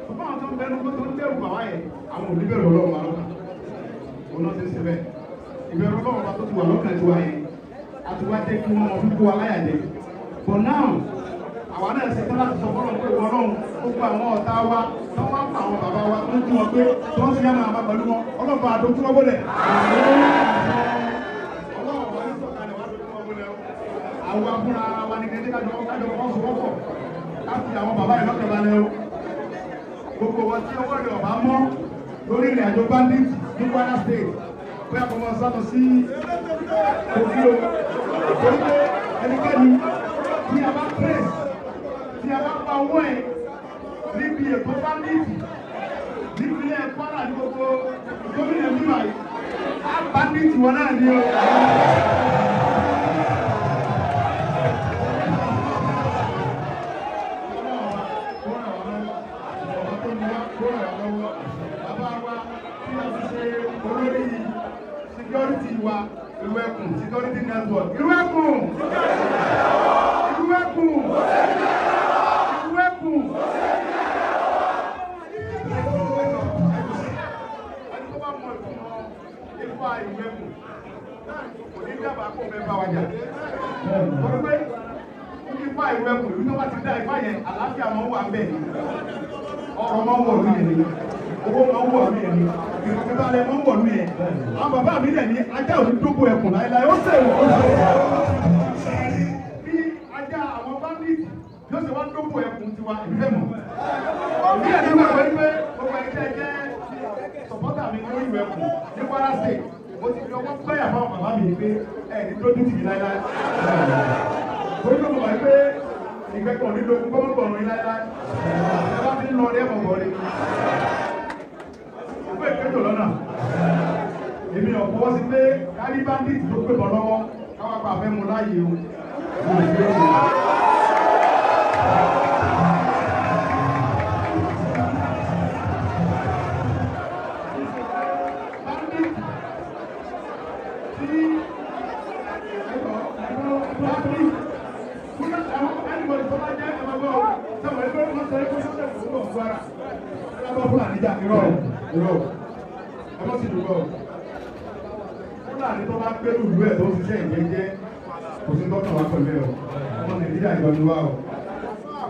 Bàbá àwọn tó ń bẹ nugbó tó ń dẹ́rù bàbá yẹn, àwọn ò ní bẹ̀rù ọlọ́ọ̀ba lọ́kàn. Òun náà ti ń ṣe bẹ́ẹ̀. Ìbẹ̀rù ọlọ́ọ̀ba tó ti wà lọ́kàn tiwa yẹn, àti wá jẹ́ kí wọ́n mọ fífó aláyàjẹ́. For now, àwa náà ṣe tán láti sọ fọ́lọ́run pé ìwọ Ọlọ́run gbogbo àwọn ọ̀tá wa tó wá pa àwọn bàbá wa tó ń jí wọn pé tó ń ṣe yàmà àmà pẹ̀lú wọn ọlọ́ba àdójú wọn bọ́lẹ̀. Ọlọ́run wa ní sọ̀kalẹ̀ wá dójú wọn bọ́lẹ̀ o. Àwọn afúnra wa ní kẹ́kẹ́ kájọ kájọ wọn sọ̀wọ́pọ̀ káfí àwọn bàbá yìí lọ́kàn balẹ̀ o. Gbogbo wọn tí ọwọ́ rẹ̀ ọ̀bá mọ́ lórí ìrìn àjò bandit ní Kwara State bóyá kò mọ sálọ sí Kogi o. Torí pé ẹnikẹ́ni tí a bá trace tí a bá pa owó ẹ̀ níbi ètò bandit nípínlẹ̀ Kwara ní gbogbo gómìnà bíbá yìí á bandit wọn náà ní o. Security wa Ìlú Ẹkùn security network Ìlú Ẹkùn Ìlú Ẹkùn Ìlú Ẹkùn. Ẹni tó bá mọ ìtumọ̀ ifá Ìlú Ẹkùn kò ní dábàá kó fẹ́ bá wa jà. Torí pé ifá Ìlú Ẹkùn ìlú tó bá ti dá ifá yẹn àlàáfíà máa ń wà bẹ́ẹ̀ ni ọrọ̀ máa ń wọ̀ lóye ni owó máa ń wọ̀ lóye ni ìfọ̀kànbalẹ̀ máa ń wọ̀ lóye. Àwọn bàbá mi lẹ̀ ní ajá òní dógò ẹkùn láéláé ó sèwọ̀ ó sèwọ̀. Bí ajá àwọn bandit yóò ṣe wá dógò ẹkùn tiwa ìfẹ́ mọ̀. Bí ẹni wà pé pé gbogbo ẹni tẹ́ jẹ́ sọ̀pọ́tà mi lórí ìwé ẹkùn ní Kwara State mo ti fi ọwọ́ gbẹ́yà fáwọn bàbá mi pé ẹ ní dójú tì mí láéláé. Torí pé mo mọ̀ pé ìgbẹ́kọ̀ ní dogun kọ́mọ́kọ̀ọ̀rùn yín láéláé. Ẹ bá ti ń lọ ọdẹ mọ̀gọ́ ni. Ìgbẹ́ ìkẹ́jọ lọ́nà. Èmi ò fọwọ́ sí pé kárí bandit tó gbé bọ̀ lọ́wọ́ káwá pa àfẹ́ mu láàyè o. Bandit tí bandit fúnra àwọn anybody tó bá jẹ́ ẹ̀mọ́gbọ́ sọ̀rọ̀ ẹgbẹ́ wọn sọ ẹgbẹ́ sọ́dọ̀ fún ọ̀gbọ́n ara Fúlàní jà irọ́ irọ́ ẹ mọ́ sí ìdúgbò Fúlàní tó bá gbẹ́rù ìlú ẹ̀ tó ń ṣiṣẹ́ ìjẹ́jẹ́ kò sí tọ́kàn wá pẹ̀lú ẹ̀ o ọmọ Nàìjíríà ìjọ ni wá o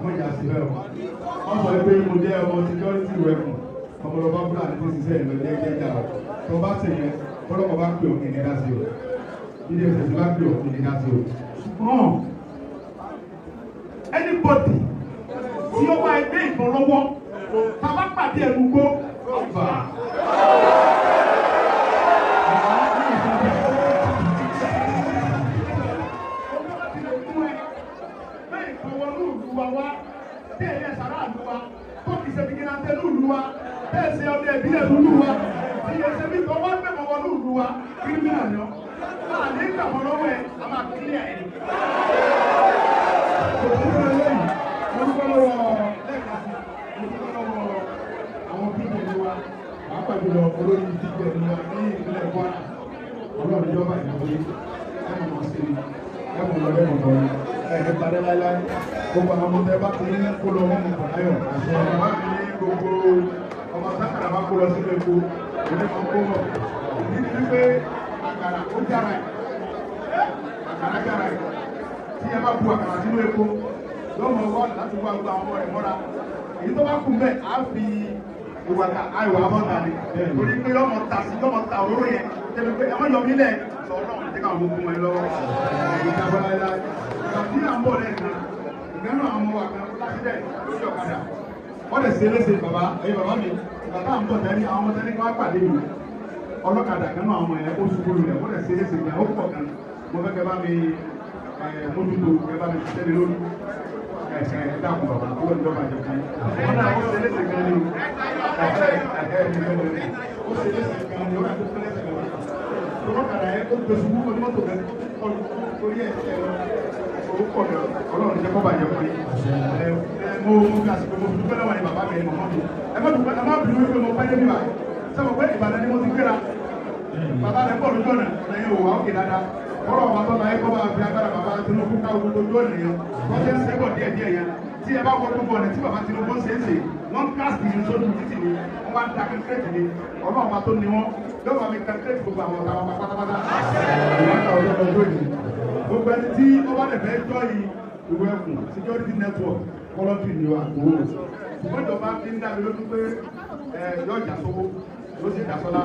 mo ìjà sí bẹ́ẹ̀ o wọ́n sọ pé mo jẹ́ ọmọ security weapon ọmọlọba Fúlàní tó ń ṣiṣẹ́ ìlọ jẹ́jẹ́ jà o tó bá ṣe yẹn ọlọ́pàá bá pè òkè ní dá sí o ilé ẹsẹ̀ bá pè òkè ní dá sí o ṣùgbọ́n anybody tí ó bá ẹgbẹ́ ìbọn lọ́wọ́ tàbá pàdé ẹnu gbó ọ̀fà. Pàápàá jùlọ olórí ìdíje ní wa ní ìpínlẹ̀ Kwara ọlọ́run ìjọba ìnáwó ẹ̀mọ̀ mọ̀ sí i ẹ̀mọ̀ lọ ẹ̀mọ̀ lọ ẹ̀ parẹ́ láíláí gbogbo àwọn ọmọdé bá ti ní kó lọ wọn mọ̀ láyọ̀ àṣẹ ọmọ mi ní gbogbo ọmọ sákàrà bá kó lọ sínú epo òní kan kó bọ̀ ìdí ni wípé àkàrà ó jára ẹ̀ àkàrà jára ẹ̀ tí ẹ bá bu àkàrà sínú epo lọ́mọ wọ́n láti wá gbogbo àwọn ọmọ rẹ̀ mọ́ra èyí tó bá kú bẹ́ẹ̀ á fi ìwàkà àìwà abọ́ta ni torí pé yọmọ ta sí yọmọ ta òróró yẹn tẹbi pé ẹ má yọ mí lẹ̀ sọ ọlọ́run jẹ́ káwọn gbogbo wọn lọ́wọ́ ìgbà bọ́lá ilá ìgbà tí à ń bọ̀ lẹ́ẹ̀kan ìgbà náà àwọn ọmọ wa kan lásìlẹ̀ lórí ọ̀kadà wọ́n lè ṣe léṣe bàbá ẹ̀yin bàbá mi ìgbà tá à ń bọ̀ tẹ́lẹ̀ àwọn ọmọ tẹ́lẹ̀ kí wọ́n pàdé mi ọlọ́kadà kan náà àwọn ọmọ yẹn ó ṣubú lulẹ̀ wọ́n lè ṣe léṣe gan ó pọ̀ gan mo fẹ́ kẹ́ bá mi mójútó kẹ́ bá mi tẹ́lẹ̀ lórí ẹ̀ dákun bàbá owó ìjọba àjọ kan wọ́n náà ó ṣe léṣe gan ni o ó ṣe léṣe gan ni ó yà tó fẹ́ léṣe gan ni. Tọ́lọ́kadà yẹn ó gbèsè wú onímọ́tò rẹ̀ kọlu torí ẹ̀ ẹ̀ orúkọ rẹ̀ Ọlọ́run jẹ́ kó bàjẹ́ fún yín. Ẹ mo mo fi àsìkò mo fi dúpẹ́ lọ́wọ́ yín bàbá mi ẹ̀ mọ̀mọ́ mi. Ẹ má dúpẹ́, ẹ má bínú wípé mo pẹ́ débi báyìí. Sọ́mọ pé Ìbàdàn ni mo ti gbéra. Bàbá rẹ̀ bọ̀ lójú ọ̀nà, ọ̀nà yẹn ò wá òkè dáadáa. Kọ́rọ̀ ọba tọ́ta ẹ kọ́ bá fi agbára bàbá Tinubu ká ojú ojú ọ̀nà yẹn. Wọ́n ṣe ń sẹ́bọ̀ díẹ̀ díẹ̀ yẹn. Tí ẹ bá wọ gbogbo ọ̀nà tí bàbá Tinubu ń ṣe é ṣe, wọ́n ń káàsì yìí sójú títì ni, wọ́n wá ń da kẹ́kẹ́rẹ́tì ni, Ọlọ́run ọba tó ní wọ́n, lọ́wọ́ mi kẹ́kẹ́rẹ́tì gbogbo àwọn ọ̀tá wọn pátápátá. Ìwọ́n ta ọjọ́ ọjọ́ yìí. Gbogbo ẹni tí ó bá lè fẹ́ jọ́ yìí, ìwé ẹkùn security network voluntary ni wa kò wò. Ṣùgbọ́n ìjọba ti ń dá mi lójú pé ẹ yọ ìjà sówó, yóò sì dá sọ́lá,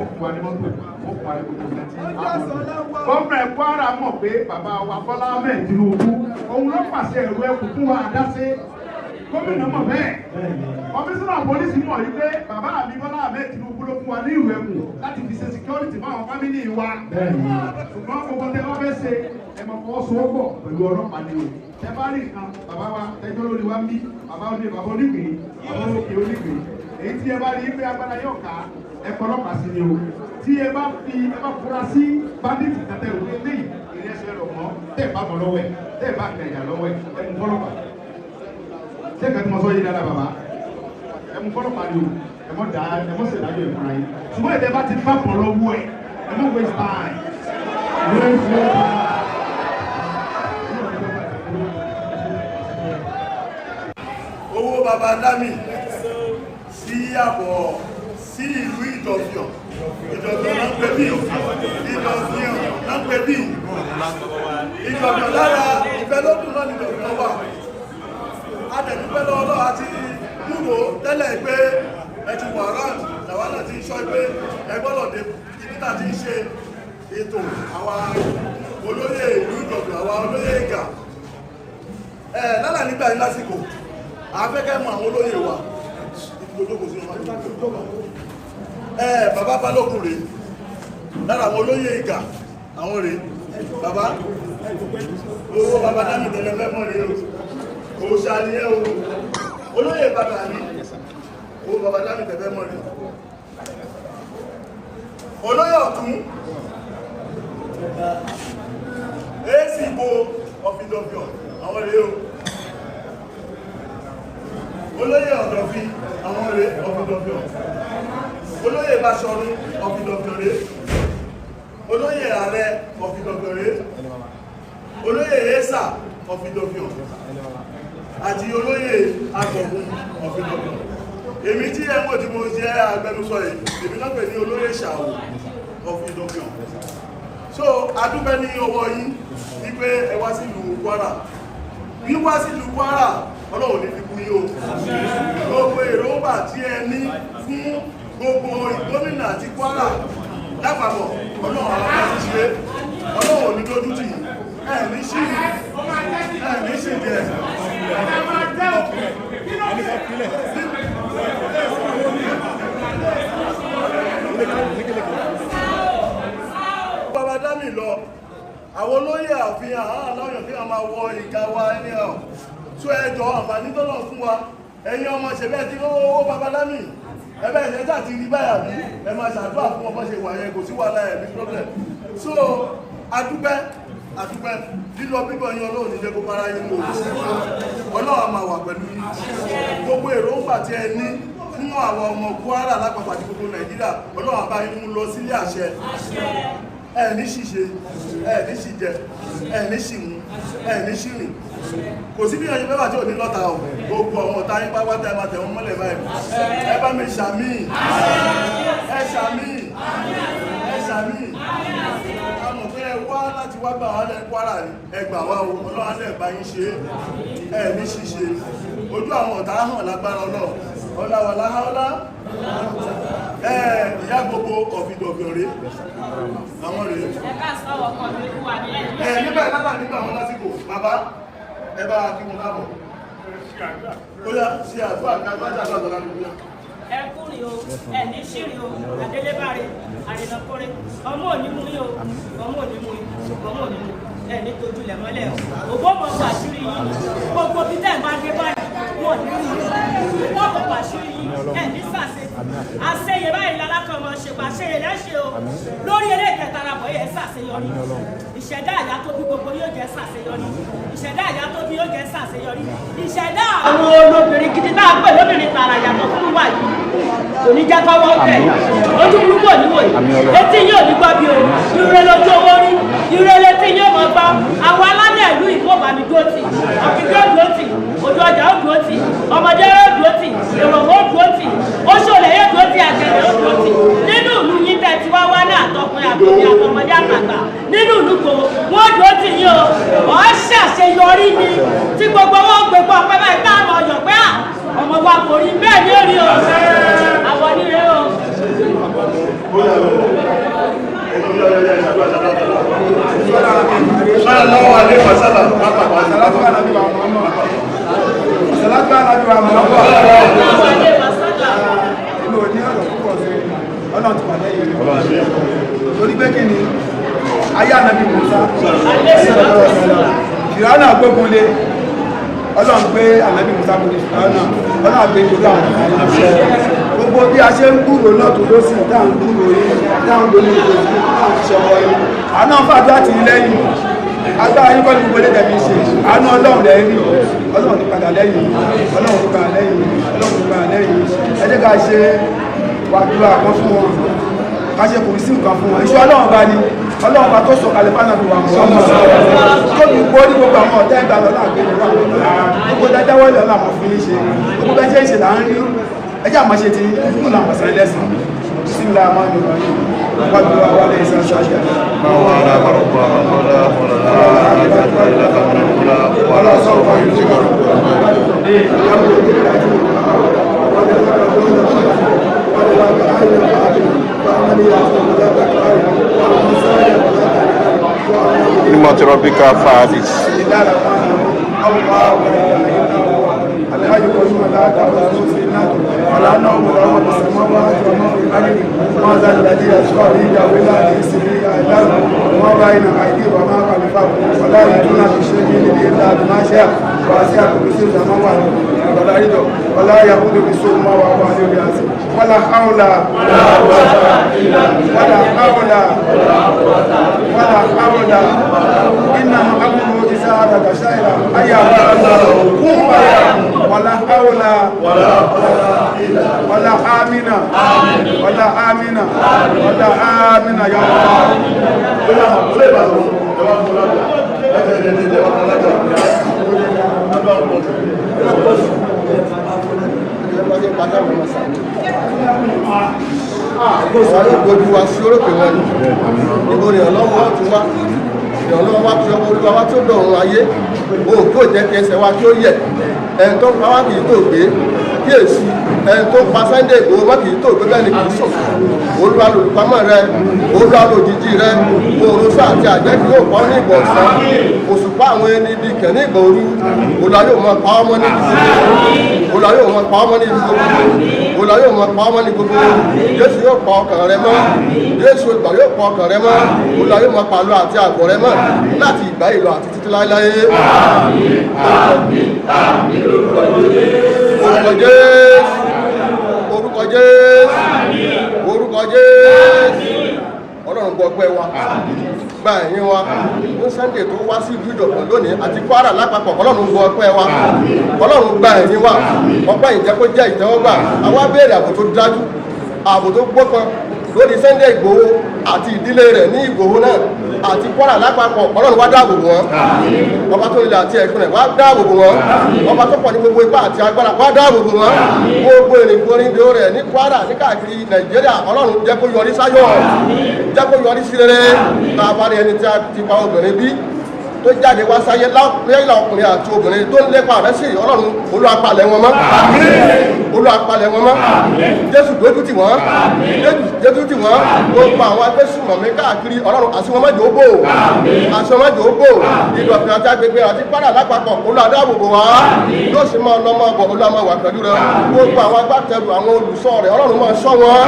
ó fún wa ní mọ́tò, ó fún wa ní gbogbo nǹkan tí a mọ̀. Gómìnà Kwara mọ̀ pé bàbá wa Bọ́lá Ahmed Tinubu, òun ló pàṣẹ ìlú ẹkùn fún wa àdáṣe. Gómìnà mọ̀ bẹ́ẹ̀. Kọmíṣánná pólísì mọ̀ yìí pé bàbá mi Bọ́lá Ahmed Tinubu ló fún wa ní ìlú ẹkùn láti fi ṣe security fún àwọn fámìlì wa. Ṣùgbọ́n gbogbo tẹ wọ́n fẹ́ ṣe ẹ máa fọwọ́sowọ́pọ̀ pẹ̀lú ọlọ́pàá ni o. Tẹ bá rí nǹkan bàbá wa tẹjọ́ lórí wa ń bí bàbá oní bàbá onígbìn bàbá olókè onígbìn. Èyí tí ẹ bá rí pé agbára yóò ká ẹ kọ́ ọlọ́pàá sí ni o. Tí ẹ bá fi ẹ bá fura sí bandit kàtẹ́ òwe léyìí ìrẹsẹ̀ rọ̀ mọ́ tẹ́ ẹ bá bọ̀ lọ́wọ́ ẹ̀ tẹ́ ẹ bá kẹ̀yà lọ́wọ́ ẹ̀ ẹ mú fọlọ́pàá. Ṣé nǹkan tí mo sọ yìí dáadáa bàbá? Ẹ mú fọlọ́pàá ni o, ẹ mọ̀ dá ẹ mọ̀ ṣèdájọ́ ìfúnra yín. Ṣùgbọ́n ìtẹ́ bá ti bá bọ̀ lọ́wọ́ ẹ̀ ẹ mọ̀ waste time. Waste no time. Owó baba dami sí àbọ̀ sí ìlú Ìdọ̀fìàn. Ìdọ̀fìàn náà ń pè bí Ìdọ̀fìàn náà ń pè bí Ìdọ̀fìàn lára ìfẹ́lódùn náà ní Ìdọ̀fìàn wà. A dẹ̀ dúpẹ́ lọ́wọ́ Ọlọ́run àti kúrò tẹ́lẹ̀ pé ẹ ti wà round làwa náà ti ń sọ pé ẹ gbọ́dọ̀ dé ibi tá a ti ń ṣe ètò àwa olóyè ìlú Ìdọ̀fìàn, àwa olóyè Ìgà. Ẹ lálà nígbà yín lásìkò afẹ́kẹ́ mọ àwọn olóyè wa ìdúrókò sí ọmọ ẹ bàbá Balógun rèé lára àwọn olóyè Ìgà àwọn rèé bàbá owó bàbá dámì tẹ́lẹ̀ mẹ́mọ́ rèé o òòṣà ni ẹ o olóyè bàbá mi owó bàbá dámì tẹ́lẹ̀ mọ́ rèé olóyè ọ̀tún èsì ìbò ọ̀fìdọ̀fìọ̀ àwọn rèé o olóyè ọ̀dọ̀fin àwọn rèé ọ̀fìdọ̀fìọ̀ olóyè Báṣọ̀run ọ̀fìdọ̀fìọ̀ rèé olóyè ààrẹ ọ̀fìdọ̀fìọ̀ rèé olóyè ẹ́sà ọ̀fìdọ̀fìọ̀ àti olóyè agbọ̀gún ọ̀fìdọ̀fìọ̀. Èmi tí ẹ mọ̀ tí mo jẹ́ agbẹnusọ yìí, èmi náà pè ní olóyè Ṣàwò ọ̀fìdọ̀fìọ̀. So adúpẹ́ ní ọwọ́ yín wípé ẹ wá sílùú Kwara. Wíwá sílùú Kwara Ọlọ́run ní fi kú yín o. Gbogbo èròǹgbà tí ẹ ní fún gbogbo gómìnà àti Kwara lápapọ̀ Ọlọ́run àwọn ọmọ ti ṣe, Ọlọ́run ò ní dójú tì yín, ẹ ní ṣì ẹ ní ṣì jẹ. Bàbá dámì lọ, àwọn olóyè àfihàn àwọn aláwọ̀ fi hàn máa wọ ìka wa ẹni hàn tó ẹjọ́ àǹfààní tọ́lọ̀ fún wa. Ẹ̀yin ọmọ ṣẹ̀bẹ́ ti owó bàbá dámì ẹbẹ́ ìṣẹ́jà ti rí báyà bí ẹ máa ṣàdúrà fún ọmọ ṣe wà yẹn, kò sí wàhálà ẹ̀mí problem. So adúpẹ́ adúpẹ́ lílọ bíbọ̀ yín Ọlọ́run ní jẹ́ kó bára yín mú o. Ọlọ́run á máa wà pẹ̀lú yín. Gbogbo èròǹgbà tí ẹ ní fún àwọn ọmọ Kwara lápapọ̀ àti gbogbo Nàìjíríà Ọlọ́run á bá yín mú lọ sílé àṣẹ. Ẹ ní ṣìṣe, ẹ ní ṣìjẹ, ẹ ní ṣìmú, ẹ ní ṣìrìn. Kò sí bí ọyìn mẹ́fà tí ò ní lọ́ta o. Gbogbo àwọn ọ̀tá yín pápátá ẹ máa tẹ̀ wọ́n mọ́lẹ̀ báyìí. Ẹ bá mi ṣàmì, ẹ ṣàmì, ẹ ṣàmì. A mọ̀ pé ẹ wá láti wá gbà wá lẹ́ Kwara ni ẹ gbà wá o. Ọlọ́run á lẹ̀ bá yín ṣe é, ẹ ní ṣìṣe. Ojú àwọn ọ̀tá hàn lágbára Ọlọ́run. Ọláwàlá ọlá. Ẹ ìyá gbogbo ọ̀fìdọ̀fìọ̀ rèé àwọn rèé. Ẹ ká sọ ọkọ mi kú wa ní ẹ̀yìn. Ẹ nígbà ìlànà nígbà wọn lásìkò bàbá ẹ bá kí wọn káàbọ̀. Ó yá ṣe àdúrà ká bá jà lọ́dọ̀ láti gbé. Ẹ kúrin o, ẹ ní ṣírin o, adélébáre, àrìnàkóre, ọmọ òní mú yín o, ọmọ òní mú yín, ọmọ òní mú yín, ẹ ní tojúlẹ̀ mọ́lẹ̀ o. Ògbó mọ̀ fún àṣírí yín, gbogbo bí tẹ̀ ń bá dé báyìí, Wọn ní wọ́n kò pàṣẹ yìí ẹ̀ ní sàṣẹ àṣeyẹ báyìí lálákàn máa ṣe pàṣẹyẹ lẹ́ṣẹ̀ o. Lórí eré ìtẹ̀tarabọ̀ yẹn ṣàṣeyọrí. Ìṣẹ̀dá àyà tó bí gbogbo yóò jẹ́ ṣàṣeyọrí. Ìṣẹ̀dá àyà tó bí yóò jẹ́ ṣàṣeyọrí. Ìṣẹ̀dá àwọn olóbìnrin gidi náà pè lóbìnrin tààrà yàtọ̀ fún wa yìí kò ní jẹ́ kọ́wọ́ bẹ̀. Ojú burúkú ò ní wò yìí, etí yóò ní gbọ́ bí o. Ire lójú owó rí, ire létí yóò mọ̀ gbọ́. Àwọn alálẹ̀ ìlú ìkó bàmí dúró tì, ọ̀kìnkí ó dúró tì, ojú ọjà ó dúró tì, ọmọdé ó dúró tì, èrò ó dúró tì, oṣòlè yóò dúró tì, àgẹ̀rẹ̀ ó dúró tì. Nínú ìlú yín tẹ́ ti wá wá ní àtọkùnrin àtòbí àtọmọdé àtàgbà nínú ìlú kò wọ́n dúró tì yín o. Ọ̀ ṣàṣeyọrí ni tí gbogbo wọn gbé pọ̀ pẹ́ báyìí tá a mọ̀ ọ̀yọ̀ pé à ọmọ wa kò rí bẹ́ẹ̀ ni ó rí o. Àwọn oníire o. Sallallahu alaihi wasallam. Salatu ala nabi wa Muhammad. Sallallahu alaihi wasallam. Èmi ò ní ọ̀rọ̀ púpọ̀ sí Ọlọ́run ti wà lẹ́yìn rẹ̀. Torí pé kí ni ayé ànábì Mùsá Fìràánà gbógun lé Ọlọ́run gbé ànábì Mùsá kò ní Fìràánà Ọlọ́run gbé ìlú àwọn ọ̀gá gbogbo bí a ṣe ń gbúrò náà tó ló sì tá ń gbúrò yìí tá ń gbóni ìgbòho tá ń ṣọwọ́ yìí àná fàdúrà tì í lẹ́yìn agbára yín kọ́ ní gbogbo ẹlẹ́dẹ̀ mi ṣe àánú Ọlọ́run lẹ́ rí Ọlọ́run ti padà lẹ́yìn Ọlọ́run ti padà lẹ́yìn Ọlọ́run ti padà lẹ́yìn. Ẹ jẹ́ ká ṣe wàdúrà kan fún wọn, ká ṣe kò sí nǹkan fún wọn. Iṣẹ́ Ọlọ́run bá ní Ọlọ́run bá tó sọ kalẹ̀ fún ànábì wa mọ̀ tó fi kó ní gbogbo àwọn ọ̀tá ìgbà lọ́la àgbẹ̀rẹ̀ wà gbogbo dájá wọlé ọ̀la àwọn fún yín ṣe gbogbo bẹ́ẹ̀ ṣe ń ṣe là ń rí. Ẹ jẹ́ àmọ́ ṣe ti Ọlọ́run àmọ́ sẹ́yìn lẹ́sàn sílá máa ń lọ yìí wàdúrà wà lẹ́yìn sàn ṣáṣẹ́. Nimot Rabbika Fadis. ولا حول ولا حول ولا حول إنما أمره إذا أراد شيئا أن يقول له كن فيكون. ولا حول ولا آمين ولا آمين ولا آمين يا الله. Àwọn gbogbo wa sí orókè wọn ni níbo ni ọlọ́wọ́ wa ti wá ìrànlọ́wọ́ wa ti ọmọ olúwa wa tí ó dọ̀run ayé òun kò jẹ́ kí ẹsẹ̀ wa kí ó yẹ̀. Ẹni tó ń pa wá kì í tó gbé kíyèsí, ẹni tó ń pa Sunday Igboho wá kì í tó gbé bẹ́ẹ̀ ni kì í sùn. Olúwa lolùpamọ́ rẹ, Olúwa lòjijì rẹ, oòrùn sọ àti àjẹ́ kì yóò pa ọ́ ní ìgbà ọ̀sán, òṣùpá àwọn ẹni ibi kẹ̀ ní ìgbà òru. Olúwa yóò máa pa ọmọ ní gbogbo, Olúwa yóò máa pa ọmọ ní gbogbo, Olúwa yóò máa pa ọmọ ní gbogbo. Jésù yóò pa ọkàn rẹ mọ́, Jésù ìgbà yóò pa ọkàn rẹ mọ́, Olúwa yóò máa pa àlọ́ àti àgọ́ rẹ mọ́ láti ìgbà yìí lọ àti títí láéláé. Orúkọ Jésù, orúkọ Jésù, orúkọ Jésù. Ọlọ́run gbọ́ ọpẹ́ wa, gba ẹ̀yìn wa ní Sunday tó wá sí ìlú Ìdọ̀kàn lónìí àti Kwara lápapọ̀. Ọlọ́run gbọ́ ọpẹ́ wa, Ọlọ́run gba ẹ̀yìn wa, ọpẹ́ yìí jẹ́ kó jẹ́ ìtẹ́wọ́gbà. Àwa béèrè ààbò tó dájú, ààbò tó gbókan lórí Sunday Igboho àti ìdílé rẹ̀ ní Ìgbòho náà àti Kwara lápapọ̀. Ọlọ́run wá dáàbò bò wọ́n, ọba tó nílẹ̀ àti ẹ̀kún rẹ̀ wá dáàbò bò wọ́n, ọba tó pọ̀ ní gbogbo ipá àti agbára wá dáàbò bò wọ́n. Gbogbo ìrìnkúrìndò rẹ̀ ní Kwara ní káàkiri Nàìjíríà, Ọlọ́run jẹ́ kó yọrí sáyọ̀, jẹ́ kó yọrí sí rere. Tá a bá rí ẹni tí a ti pa obìnrin bí tó jáde wá sáyé lẹ́yìn ọkùnrin àti obìnrin tó ń lépa rẹ̀ sí Ọlọ́run, Olúwa palẹ̀ wọn mọ́, Olúwa palẹ̀ wọn mọ́. Jésù dójú tì wọ́n, Jésù tì wọ́n. Gbogbo àwọn agbésùmọ̀mí káàkiri, Ọlọ́run àti wọn mọ́jọ́ bò, àti wọn mọ́jọ́ bò. Ìdọ̀fìn àti agbègbè àti Kwara lápapọ̀, Olúwa dáàbò bò wá. Yóò sì máa lọ máa bọ̀, Olúwa máa wà pẹ̀lú rẹ. Gbogbo àwọn agbátẹrù àwọn olùṣọ́ rẹ̀, Ọlọ́run máa ṣọ́ wọn,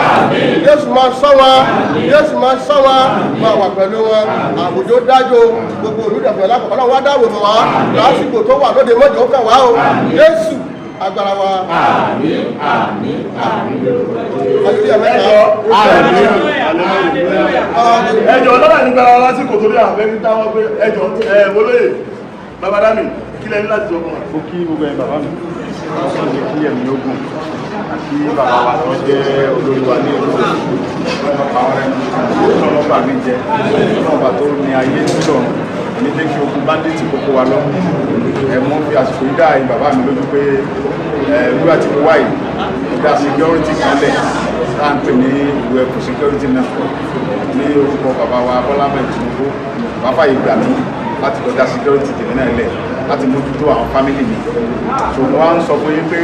Jésù máa ṣọ́ wọn, Jésù máa ṣọ́ wọn, máa wà pẹ̀lú wọn. Àbùjọ dájú gbogbo olùdọ̀fìn lápapọ̀, Ọlọ́run wá dáàbò bò wá lásìkò tó wà lóde mọ́jọ́ kàn wá o. Jésù Agbára wa. Àmín, àmín, àmín. Hallelujah mẹ́ta. Ẹjọ́ lọ́dà nígbà lásìkò torí àwọn ẹni táwọn pé ẹjọ́ ẹ wọlé Babadami kí lẹ́ni láti sọ fún wa. Mo kí gbogbo ẹ̀yin bàbá mi, wọ́n jẹ́ kí ẹ̀mí ogun àti bàbá wa tó jẹ́ olórí wa ní ìlú ọlọ́pàá ọ̀rẹ́ ọlọ́pàá mi jẹ ọlọ́pàá tó ní ayé nílò ní jẹ́ kí ogun bandits kókó wa lọ. Ẹ̀ mo fi àsìkò yìí dá ẹ̀yin bàbá mi lójú pé ẹ̀ wíwá tí mo wá yìí mo dá security kan lẹ̀ tá à ń pè ní ìlú ẹkùn security náà ní orúkọ bàbá wa Bọ́lá Ahmed Tinubu. Bàbá yìí gbà mí láti lọ dá security tèmi náà lẹ̀ láti mójútó àwọn family mi. So mo wá ń sọ fún yín pé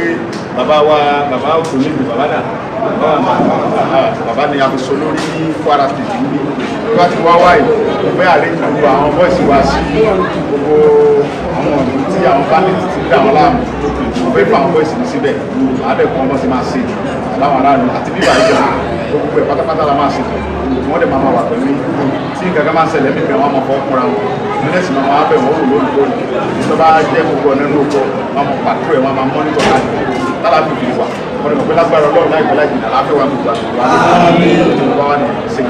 bàbá wa bàbá òkú nílùú bàbá dà bàbá bàbá ni a fi so lórí ní Kwara State níbí. Bí wọ́n ti wá wáyé, mo fẹ́ àlejò gbogbo àwọn boys wa sí gbogbo àwọn ọ̀dọ́ tí àwọn bandits ti dá wọn láàmú. Mo fẹ́ fà àwọn boys mi síbẹ̀, àádẹ́kùn ọmọ sì máa ṣe àláwọn aráàlú àti bíbá ìjọba gbogbo ẹ̀ pátápátá la máa ṣe. Wọ́n dẹ̀ máa ma wà pẹ̀lú yín tí nǹkan kan máa ń ṣẹlẹ̀ níbi àwọn ọmọ fọwọ́ kúnra wọn mílẹ̀sì máa máa bẹ̀ wọ́n wò lóòrèkóòrè tó bá jẹ́ gbogbo ọ̀nà inú oko wọn mọ̀ pàtró ẹ̀ wọn máa mọ́nítọ̀ láti tálàfin fi wà. Wọ́n dẹ̀ mọ̀ pé lágbára Ọlọ́run láìpẹ́ láì jìnnà láfẹ́ wa gbogbo àgbègbè wa ní bá wà ní ìsìn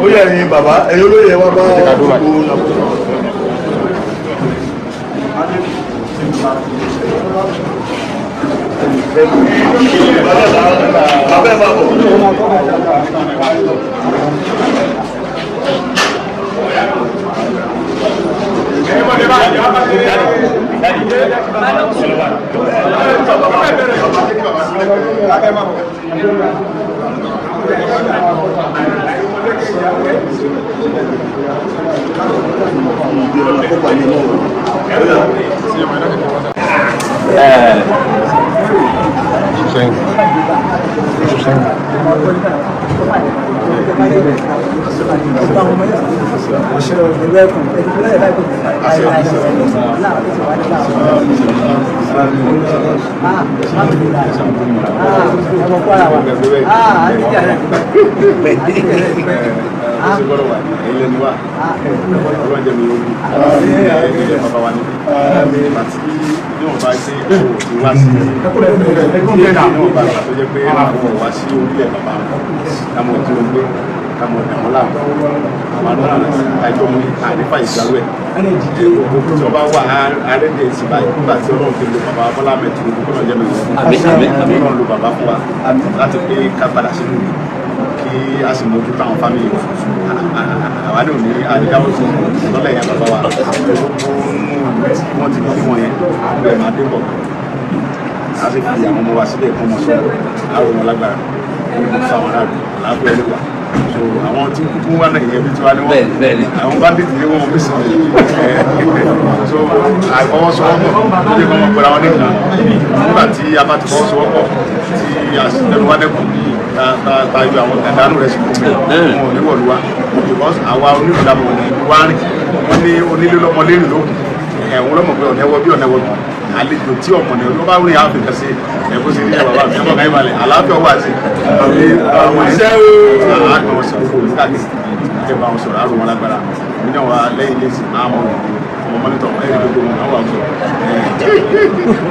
Ó yẹ ẹ̀yin bàbá, ẹ̀yin olóyè wa bá gbogbo bàbá ẹ̀ bá bọ̀. Ìjọba wà àrẹ́dẹ̀ ìsìn báyìí nígbà tí Ọlọ́run fi lo bàbá Bọ́lá Ahmed Tinubu kọ́nà jẹ́ mi Ọlọ́run lo bàbá fún wa láti pé ká padà sínú ìlú kí a sì mójútó àwọn fámìlì wa. Àwa ní òní àdídáwọ̀ sí lọ́lẹ̀ yẹn bàbá wa gbogbo wọ́n ti bí wọn yẹn bẹ́ẹ̀ máa dé bọ̀ a sì fi àwọn ọmọ wa síbẹ̀ kọ́ ọmọ sọ̀rọ̀ àrùn wọn lágbára ní kò fáwọn aráàlú àlàáfíà ló wà. So àwọn tí kúkú wà náà yẹn bí tiwa ni wọn àwọn bandit ni wọn bí sàn. So àìfọwọ́sowọ́pọ̀ ló dé kọ́ ọmọ pẹ̀lú àwọn nìkan nígbà tí a bá ti fọwọ́sowọ́pọ̀ tí a sì tẹnu wá dẹ́kun ta yọ àwọn dàdánù rẹ̀ sí kú mi wọn ò ní wọ̀lú wa because àwa onílùdàbọ̀ wa rìn wọ́n ní onílé lọ́mọlérìn lókun ẹ̀wọ̀n lọ́mọ pé ọ̀nẹ́wọ́ bí ọ̀nẹ́wọ́ bí àlejò tí ọmọ ní ọdún bá rìn áfíríkà sí ẹ̀kọ́ sí ní bàbá mi ọmọ kan ìbàlẹ̀ àlàáfíà wà sí àbí àwọn iṣẹ́ àgbọn ọ̀sán kò ní káàkiri ìjọba àwọn sọ̀rọ̀ àrùn wọn lágbára mí náà wà lẹ́yìn lẹ́sìn máa mọ̀ ọmọ mọ́nítọ̀ ẹ̀rí gbogbo wọn àwọn àwọn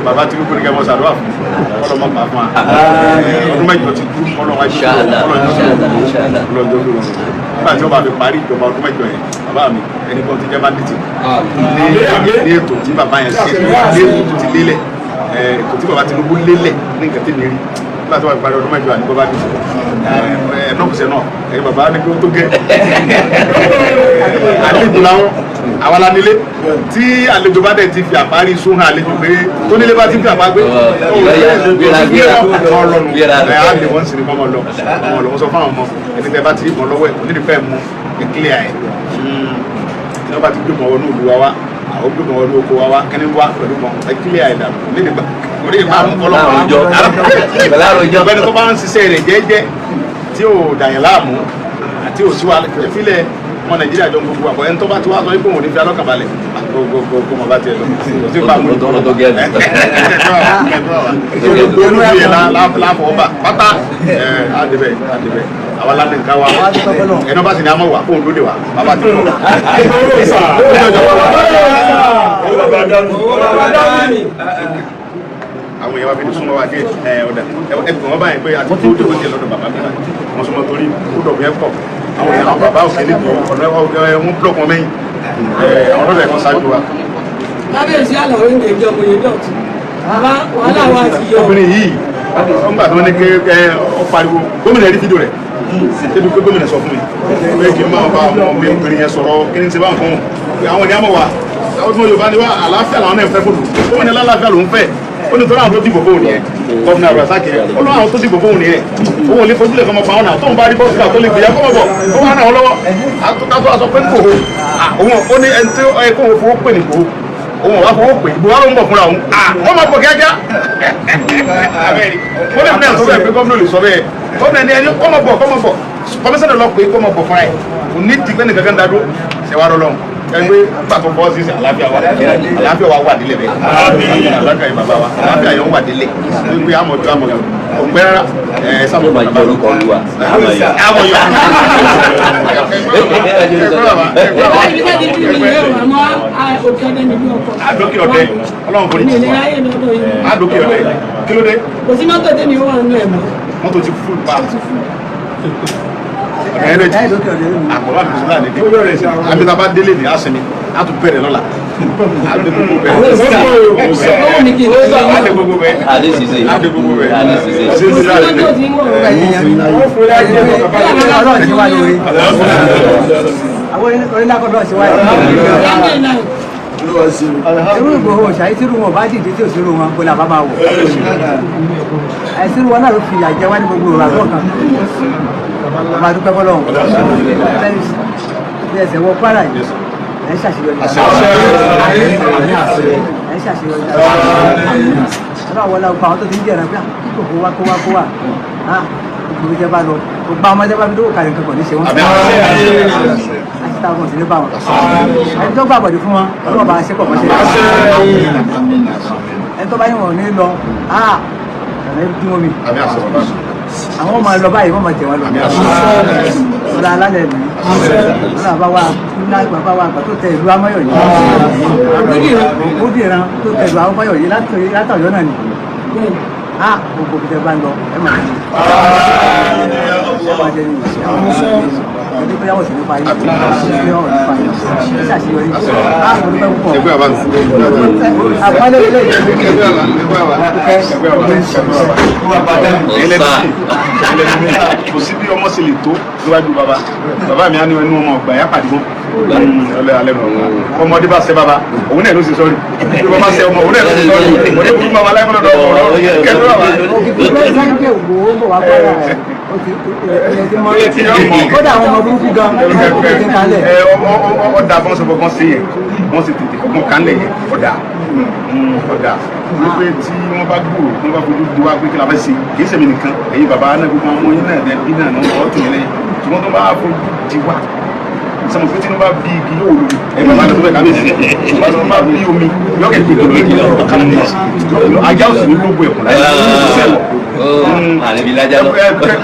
bàbá Tinubu ní kẹ́mọ́ sàdúrà fún ọlọ́mọ pa fún wa ọdún mẹ́jọ ti kú ọlọ́wà jù ọlọ́jọ́ ló rọrùn nígbà tí wọ́n bá fi parí ìjọba ọdún mẹ́jọ yẹn bàbá mi ẹni kan ti jẹ́ bandits ní ètò tí bàbá yẹn ṣe ní ètò tó ti lélẹ̀ ètò tí bàbá Tinubu lélẹ̀ ní nǹkan tí mi rí nígbà tí wọ́n fi parí ọdún mẹ́jọ àní bàbá mi ẹ̀ náà kùsẹ̀ náà ẹ̀ bàbá ní kí ó tó gẹ́ àlejò làwọn àwa la nílé tí àlejò bá dẹ̀ ti fi àparí sún hàn àlejò pé tó nílé bá ti fi àpá gbé ọlọ́nu ẹ̀ á lè wọ́n sì ní kọ́mọ lọ ọmọ lọ wọ́n sọ fáwọn ọmọ ẹni tẹ́ bá ti mọ lọ́wọ́ ẹ̀ onídìí fẹ́ mú ìkílẹ̀ ẹ̀ tí wọ́n bá ti gbé mọ́ wọnú ìlú wa wá àwọn gbé mọ́ wọnú oko wa wá kẹ́ni wá pẹ̀lú mọ́ ìkílẹ̀ ẹ̀ dànù onídìí gbà onídìí máa mú ọlọ́pàá ọ̀gbẹ́ni tó bá ń ṣiṣẹ́ rẹ̀ jẹ́jẹ́ tí ò dàyàn láàmú àti ò sí wa fílẹ̀ Ọmọ Nàìjíríà jọ ń gbogbo àbọ̀ ẹni tó bá ti wá sọ pé òun ò ní fi alọ́kànbalẹ̀ gbogbo kó mọ̀ bá tiẹ̀ lọ. Kò sí bá mú olùyẹ láfọwọ́bà pátá àdìbẹ̀ àdìbẹ̀ àwa lánàá nǹkan wa ẹni bá sì ní amọ̀ wà fóun lóde wa bàbá ti lọ. Àwọn èèyàn wa fi ní súnmọ́ wa dé ẹ ọ̀dà ẹgbẹ̀rún wọn báyìí pé àti tó dé wọ́n ti lọ́dọ̀ bàbá mi báyìí wọ́n súnmọ́ torí ó dọ̀bù yẹn pọ̀ àwọn èèyàn àwọn bàbá òkè níbi ọ̀nà ẹ̀ wọ́n blọ̀kì wọn mẹ́yìn àwọn ọ̀dọ́ ẹ̀kan ṣáájú wa. Kábíyèsí àlọ́ oúnjẹ ìjọba oyè dọ̀tún. Bàbá wàhálà wa ti yọ. Obìnrin yìí nígbà tí wọ́n ní ké ẹ ọ pariwo gómìnà rí fídíò rẹ̀ débi pé gómìnà sọ fún mi pé kí n máa bá ọmọ mi obìnrin yẹn sọ̀rọ̀ kí ni ṣe bá ń fún un àwọn ènìyàn mọ̀ wá àwọn tí wọ́n Yorùbá ni wá àlàáfíà làwọn náà fẹ́ fún un gómìnà lálàáfíà lòún fẹ́ ó ní tọ́lá àwọn tó dìbò fóun nìyẹn gómìnà Abdulrasaq yẹn ó lọ́wọ́ àwọn tó dìbò fóun nìyẹn òun ò lè fojúlẹ̀ fọmọ pa wọn náà tóun bá rí bọ́sùkà tó lè gbìyà kọ́mọ bọ̀ ó wà náà lọ́wọ́ àtúntò aṣọ pé kò òun ó ní ẹni tí ẹ kó òun fowó pè ní kò òun wà fowó pè ìbò wa ló ń bọ̀ fúnra òun ó máa bọ̀ kíákíá ó lè fúnra sọ bẹ́ẹ̀ pé gómìnà lè sọ bẹ́ẹ̀ gómìnà ní ẹni kọ́mọ bọ̀ kọ́mọ bọ̀ kọmísánná lọ pé kọ́mọ bọ̀ fúnra ẹ̀ kò ní dìgbẹ́ nìkan kan dádó ṣẹ̀wá rọ lọ́hùn ẹgbẹ́ pàtó bọ́ sí àlàáfíà wa àlàáfíà wa wà nílẹ̀ bẹ́ẹ̀ àlàáfíà yìí bàbá wa àlàáfíà yẹn wà nílẹ̀ wípé àmọ̀jọ àmọ̀jọ ọ̀pẹ́ rárá ẹ̀ sábà máa jẹ́ orúkọ Olúwa. Àmọ̀jọ. Àdókè ọ̀dẹ Ọlọ́run kò ní ti wá àdókè ọ̀dẹ kí ló dé. Kò sí mọ́tò tẹ́mi ó wà nínú ẹ̀ mọ́. Mọ́tò ti fúlù pa àkọ́bá mi sọ́lá ní dé àbí tá a bá délé ní àsìnì á tún bẹ̀rẹ̀ lọ́la á dé gbogbo bẹ̀ á dé gbogbo bẹ̀ á dé gbogbo bẹ̀ ṣé ti láti dé. Irú Ìgbòho ṣàyí tírú wọn bá dìde tí ò sírú wọn kó làbá máa wò àìsírú wọn náà ló fi ìyà jẹ wá ní gbogbo ìrà lọ́kàn. Bàbá dúpẹ́ fọlọ́run bí ẹsẹ̀ wọ Kwara yìí ẹ̀ ń ṣàṣeyọrí ẹ̀ ń ṣàṣeyọrí ọlọ́run wọlé ọgbà àwọn tó ti ń jẹ̀rẹ̀ pé kó wá kó wá kó wá gbogbo ìjẹba bá lọ gbogbo àwọn ọmọdé bá fi dówó kalẹ̀ nǹkan kò ní ṣe wọ́n àti táwọn kan sì ní bá wọn ẹni tó gbà bọ̀dé fún wọn ọlọ́run bá ṣe pọ̀ mọ́ṣẹ́ ẹni tó bá yẹn wọ̀n ní lọ ọ̀nà dún omi àwọn máa lọ báyìí wọ́n máa tẹ̀ wọ́n lọ ọ̀la alálẹ̀ mi ọ̀la bàbá wa ńlá bàbá wa àgbà tó tẹ ìlú amáyọ̀ yìí Ògúndìran tó tẹ ìlú amáyọ̀ yìí látọ̀yọ́ náà ni a gbogbo bí tẹ bá ń lọ ẹ máa jẹ ẹ máa jẹ ní ẹni pé yàwó sí nípa yìí yàwó nípa yìí ẹ ṣàṣeyọrí a kò ní pẹ́ púpọ̀ àpálẹ́ ilé kò sí bí ọmọ sì lè tó níwájú bàbá bàbá mi á ní ẹnu ọmọ ọgbà yá pàdé mọ́ alẹ́ mọ̀ ọmọdé bá ṣe bàbá òun náà ló ṣe sọ́ọ̀rì bí bàbá ṣe ọmọ òun náà ló ṣe sọ́ọ̀rì òun náà burú bàbá láìpẹ́ lọ́dọ̀ ọ̀rọ̀ kẹ́lú bàbá. Kódà àwọn ọmọ burúkú gan ti ń kalẹ̀. Ọ̀dà bọ́n sọ fọkàn sí yẹn wọ́n sì tètè fọkàn kánlẹ̀ yẹn ọ̀dà ọ̀dà wípé tí wọ́n bá gbòòrò tí wọ́n bá fojú di wá pé kí la fẹ́ ṣe kì í ṣèmi nìkan ẹ̀yin bàbá náà gbogbo àwọn yín náà bí náà náà ọ̀ tún yín lẹ́yìn ṣùgbọ́n tó bá fojú di wá sọmọ pé tinubu bá bí igi yóò wò lórí ẹ bàbá tó bẹ kábíyèsí bàbá tó bá bí omi yọkẹ gbogbo lórí ajá òsì ní gbogbo ẹkùn láyé sẹlọ. Àlebi lajà lọ.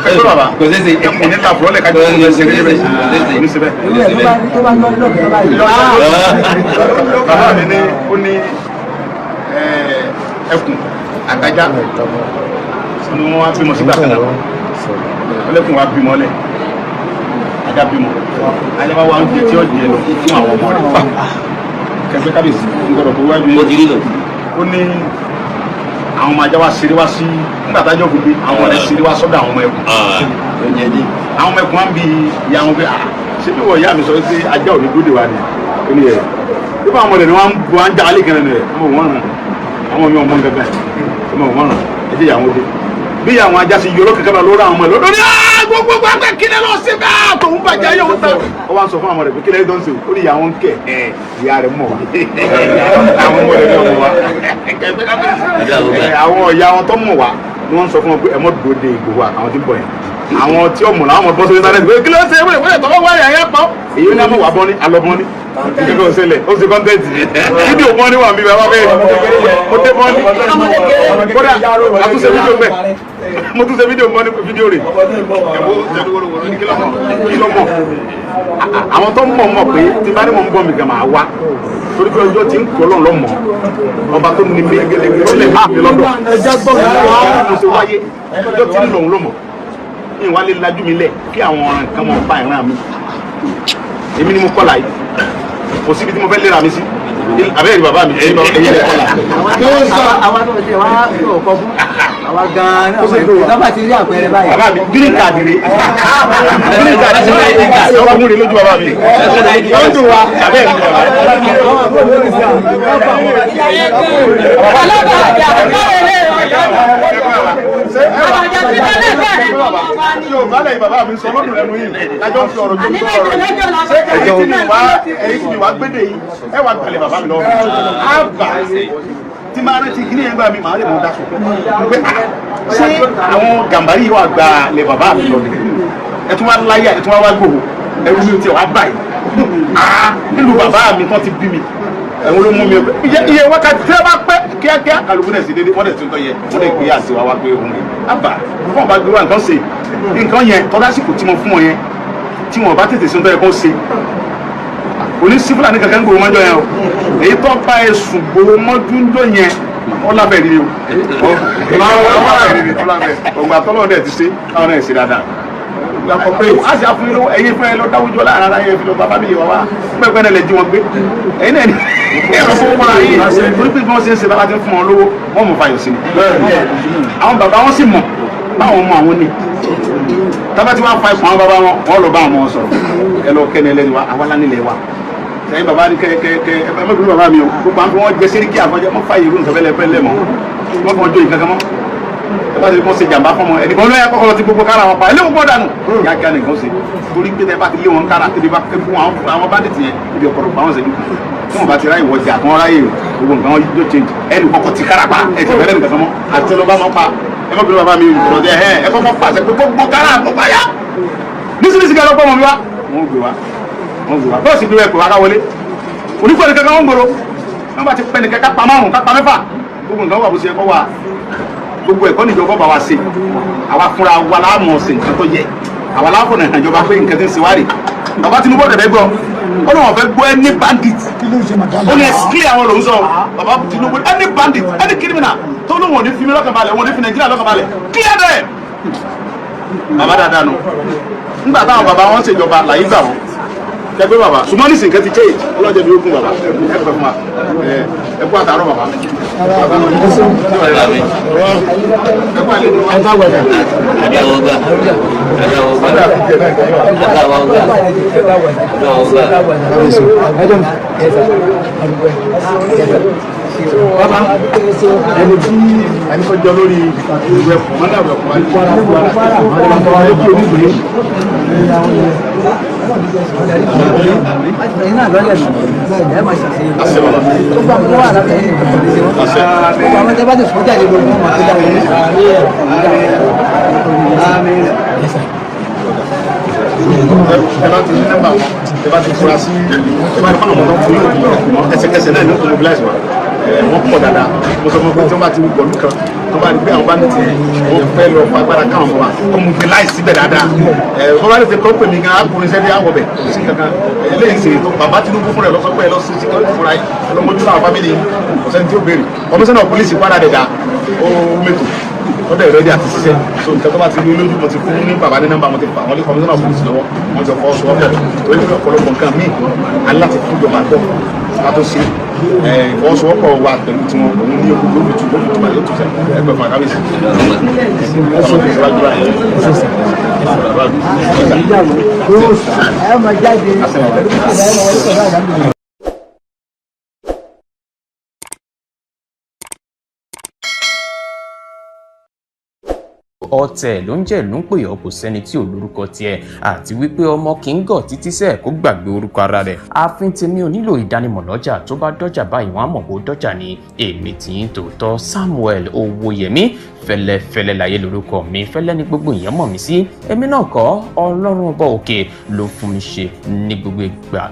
Kẹsàn bàbá Kò ṣeé ṣe. ẹkùn ní làbúrò lẹ kájú Kò ṣeé ṣe. kò ní ṣe bẹ́ẹ̀. Tó bá lọ lọ́kẹ́ báyìí. Bàbá mi ní ó ní ẹkùn àtajá ni wọ́n wá bímọ sígbà kan náà ọlẹ́kùn wa bímọ lẹ̀ ajá bímọ ajá bá wà ń jẹ tí ó jẹ lọ fún àwọn ọmọ rẹ̀ kẹfẹ kábíyèsí ń gbọ́dọ̀ kó wájú Ó ti rí lò. ó ní àwọn ọmọ ajá wa ṣeré wá sí nígbà tájọ́ fi dé àwọn ọ̀rẹ́ ṣeré wá sọ́dọ̀ àwọn ọmọ ẹkùn Oúnjẹ dé. àwọn ọmọ ẹkùn wa ń bi ìyá wọn pé ah ṣé bí wọ́n ìyá mi sọ pé ajá ò ní dúró de wa ni ó ní ẹ̀ bí wọ́n àwọn ọmọ rẹ̀ ni wọ́n ń já alẹ́ kan rẹ̀ ọmọ wọn ràn àwọn mi ò mọ nǹkan kan ọmọ wọn ràn ẹ jẹ́ ìyá wọn dé bí àwọn ajá sì yọ lókè kábàá lórí àwọn ọmọ ẹ lọ́dọ̀ ní gbogbo gbàgbé kílẹ̀ lọ sí bẹ́ẹ̀ tòun bàjẹ́ yóò ta. Ó wá ń sọ fún àwọn rẹ̀ pé kílẹ̀ tó ń sè ó ní ìyá wọn kẹ̀ ẹ̀ ìyá rẹ̀ mọ̀ wá àwọn ọmọ rẹ̀ ní ọmọ wa àwọn ìyá wọn tó mọ̀ wá ni wọ́n ń sọ fún wọn pé ẹ mọ́ dòde Ìgbòho àwọn tí ń bọ̀ yẹn Àwọn tí ó mọ̀ làwọn ọmọ bọ́ sórí íńtánẹ́ẹ̀tì pé kí ló ṣe wẹ́rẹ́ wẹ́rẹ́ tọ́wọ́ wáyà yẹn pọ̀. Èyí ní àmọ́ wà bọ́ ní alọ́ bọ́ ní. Kíkọ́ ṣẹlẹ̀ ó ṣe kọ́ńtẹ́ǹtì. Fídíò bọ́ ní wà mí bàbá bẹ́ẹ̀ mo dé bọ́ ní. Kódà àtúnṣe fídíò bẹ́ẹ̀. Mo tún ṣe fídíò bọ́ ní fídíò rè. Ẹ̀wọ́ jẹ́nu ní kí ló mọ̀. Àwọn tó mọ̀ mọ̀ pé tí bá ní mọ̀ ń bọ̀ mi gan máa wá. Torí pé ọjọ́ tí ń kọ́ lọ́n lọ́mọ. Ọba tó ní mi tó lè bá mi lọ́dọ̀. Mo ṣe wáyé ọjọ́ tí ń lòun lọ́mọ. Ìwà lè lajú mi lẹ̀ kí àwọn ọ̀ràn kan mọ̀ pa ìran mi. Èmi ni mo kọ́ láyé. Kò síbi tí mo fẹ́ léra mi sí. Àbẹ́rẹ́ bàbá mi, ẹ̀yin lè kọ́ la. Àwọn tó ṣe wá kọ̀ fún àwa gan-an náà bá ti rí àpẹẹrẹ báyìí. Bàbá mi, green card rè. Green card rè. Ọkọ múre lójú bàbá mi. Ó ń dùn wa. Àbẹ́rẹ́ bàbá mi. Yorùbá lẹ́yìn bàbá mi sọ lọ́dún lẹ́nu yìí lájọ́ ń fi ọ̀rọ̀ tó ń sọ̀rọ̀ ṣé ẹ̀yin tí mi wá ẹ̀yin tí mi wá gbédè yìí ẹ wá gbalẹ̀ bàbá mi lọ́wọ́ á bà tí máa rántí kí ní ẹgbẹ́ mi màá lè mọ̀ dáṣọ pé ṣé àwọn gàmbàrí yìí wà gba lẹ̀ bàbá mi lọ ẹ tún wá láyà ẹ tún wá wá gbòho ẹrú mi ò tiẹ̀ wá báyìí nílùú bàbá mi tán ti bí mi ẹ̀wọ̀n ló mú mi ọgbẹ́ iye wákàtí tí a bá pẹ́ kíákíá kálukú náà sì dédé wọ́n dẹ̀ tún tọ́ yẹ wọ́n dẹ̀ gbé àti wá wá pé òun rè ábà fún ọba gbé wá nǹkan ṣe nǹkan yẹn tọ́lásìkò tí mo fún ọ yẹn tí wọn bá tètè ṣe ń tọ́ yẹ kó ṣe òní sí fúlàní kankan gbòòrò mọ́jọ yẹn o èyí tó bá ẹ sùn gbòòrò mọ́jú ń jọ yẹn ọlábẹ̀ rí o ọlábẹ̀ ọgbà tọ́lọ́ dẹ̀ ti ṣe káwọn náà ṣe dáadáa a sì àfún yín lówó ẹ̀yin fún ẹ lọ dáwùjọ láàrin ara yẹn fi lọ bá fámìlì wa wá pẹ́pẹ́ náà lè jí wọn gbé ẹ̀yin náà ní ẹ̀rọ fún wọn yìí torí pé bí wọ́n ṣe ń ṣe bá ti ń fún wọn lówó wọ́n mọ̀ fàyọ̀ sí ni àwọn bàbá wọn sì mọ̀ báwọn ọmọ àwọn ni tábà tí wọ́n fa ipò àwọn bàbá wọn wọ́n lọ bá àwọn ọmọ sọ̀rọ̀ ẹ lọ kẹ́ni ẹlẹ́ni wa àwa lánìlẹ̀ wa sẹ́yìn bàbá ní kẹ́kẹ́ ẹ má bínú bàbá mi o gbogbo àwọn wọn jẹ sẹ́ríkì àfọ̀jẹ́ wọ́n fa ìrú nǹkan fẹ́lẹ́ fẹ́lẹ́ mọ́ wọ́n fọ́n jó nǹkan kan mọ́ ẹ bá ti kọ́ ṣe jàǹbá fọ́mọ ẹnìkan ló yẹ kọ́kọ́ lọ ti gbogbo kára wọn pa ẹ léwu gbọ́ dànù kíákíá nìkan ṣe torí pé tẹ bá ti lé wọn kára tẹbi bá fún àwọn bandit yẹn ibi ọ̀pọ̀lọpọ̀ àwọn ṣẹ́jú tí wọn bá ti ráyè wọjà kí wọn ráyè gbogbo nǹkan yóò change ẹnì kọ́kọ́ ti kára pa ẹ ti bẹ̀rẹ̀ nìkan mọ́ àti ló bá mọ́ pa ẹ má bínú bàbá mi ìrọ̀lẹ́ ẹ ẹ kọ́kọ́ pàṣẹ pé gbogbo kára gbogbo àyà nísinsìnyí ká lọ́gbọ́n mọ̀ mi wá wọ́n gbé wa wọ́n gbé wa bọ́ọ̀sì gbé wa ẹ̀kọ́ wa ká wọlé onígbọ̀n kankan wọ́n gbòòrò wọ́n bá ti pẹ́ nìkan ká pa márùn-ún ká pa mẹ́fà gbogbo nǹkan wà bó ṣe yẹ kó wà gbogbo ẹ̀kọ́ níjọba bá wa ṣe àwa fúnra wa láàmú ọ̀sẹ̀ nǹkan tó yẹ àwa láàfọ̀nà ìjọba pé nǹkan tí ń ṣe wá rè bàbá Tinubu ọ̀dẹ̀ fẹ́ gbọ́ ó lóun fẹ́ gbọ́ any bandit ó ní ẹ̀sìkìlì àwọn lòún sọ bàbá Tinubu any bandit any criminal tó lóun ò ní fi mí lọ́kàn balẹ̀ òun ò ní fi Nàìjíríà lọ́kàn balẹ̀ clear them. Bàbá dáadáa nù nígbà táwọn bàbá wọn ṣèjọba làyí gbà wọn kẹgbẹ́ bàbá ṣùgbọ́n ní sìnkẹ́ ti change ọlọ́jẹ́ mi ó gún bàbá ẹ pẹ́ fún wa ẹ kú àtàárọ̀ bàbá. Bàbá ẹni tí ẹni tó jọ lórí ìwé ẹ̀kọ́ mọ́lá ìwé ẹ̀kọ́ Iná lọ́lẹ̀ nù ẹ máa ṣàṣeyọrí. Gbogbo àwọn tó wà lábẹ́ yìí nìkan ní ṣe wọ́n. Gbogbo àwọn tẹ́ bá ti fún jáde gbogbo wọn máa tó jáde ní. Ẹ bá ti ní nọ́mbà wọn, ẹ bá ti fura sí, ẹ bá ti fún àwọn ọmọ fún yóò ẹsẹ̀kẹsẹ̀ náà ní kò mobilize wa. Wọ́n pọ̀ dáadáa. Mo sọ fún pé tí wọ́n bá ti gbọ̀lú kan tó bá rí pé àwọn bandit yẹn wọ́n fẹ́ lọ fún agbára káwọn ọmọ wa kó mobilize síbẹ̀ dáadáa. Wọ́n bá ti kọ́ pè mí gan akùnrin sẹ́ni àwọ̀ bẹ̀ kò sí kankan. Eléyìí ṣe tó bàbá Tinubu fúnra ẹ̀ lọ sọ pé ẹ lọ sí security fúnra yìí ẹ lọ mójútó àwọn family yìí kò sẹ́ni tí ó béèrè. Commissioner of police padà dẹ̀ dá ó mẹ́tò ó dẹ̀ rẹ́dí àti ṣiṣẹ́ so nǹkan tó bá ti rí lójú mo ti fún ní bàbá ní nọ́mbà mo ti fà wọ́n lé commissioner of police lọ́wọ́ wọ́n jọ fọwọ́ sowọ́pọ̀ torí pé ọ̀pọ̀lọpọ̀ nǹkan míì aláti fún ìjọba gbọ́ ká tó ṣe ìfọwọ́sowọ́pọ̀ wa pẹ̀lú tiwọn òun ní okùn lóbi tù lóbi tù bá yóò tù sẹ́ ẹgbẹ́ fún akábíyèsí. Ẹ máa jáde. Ẹ máa wọlé pẹ̀lú àdámù. Ọ̀tẹ̀ ló ń jẹ́ ìlú ń pè ọ́, kò sẹ́ni tí ò lórúkọ tiẹ̀, àti wípé ọmọ kì í gọ̀ títí sẹ́ẹ̀ kó gbàgbé orúkọ ara rẹ̀. Ààfin tèmi ò nílò ìdánimọ̀ lọ́jà, tó bá dọ́jà báyìí wọ́n á mọ̀ bó dọ́jà ni. Èmi tì í tòótọ́, Samuel Owóyẹmí Fẹ́lẹ́fẹ́lẹ́ láyé lórúkọ mi, fẹ́lẹ́ ní gbogbo èèyàn mọ̀ mí sí. Èmi náà kọ́, Ọlọ́run ọba òkè ló fún mi ṣe ní gbogbo ìgbà.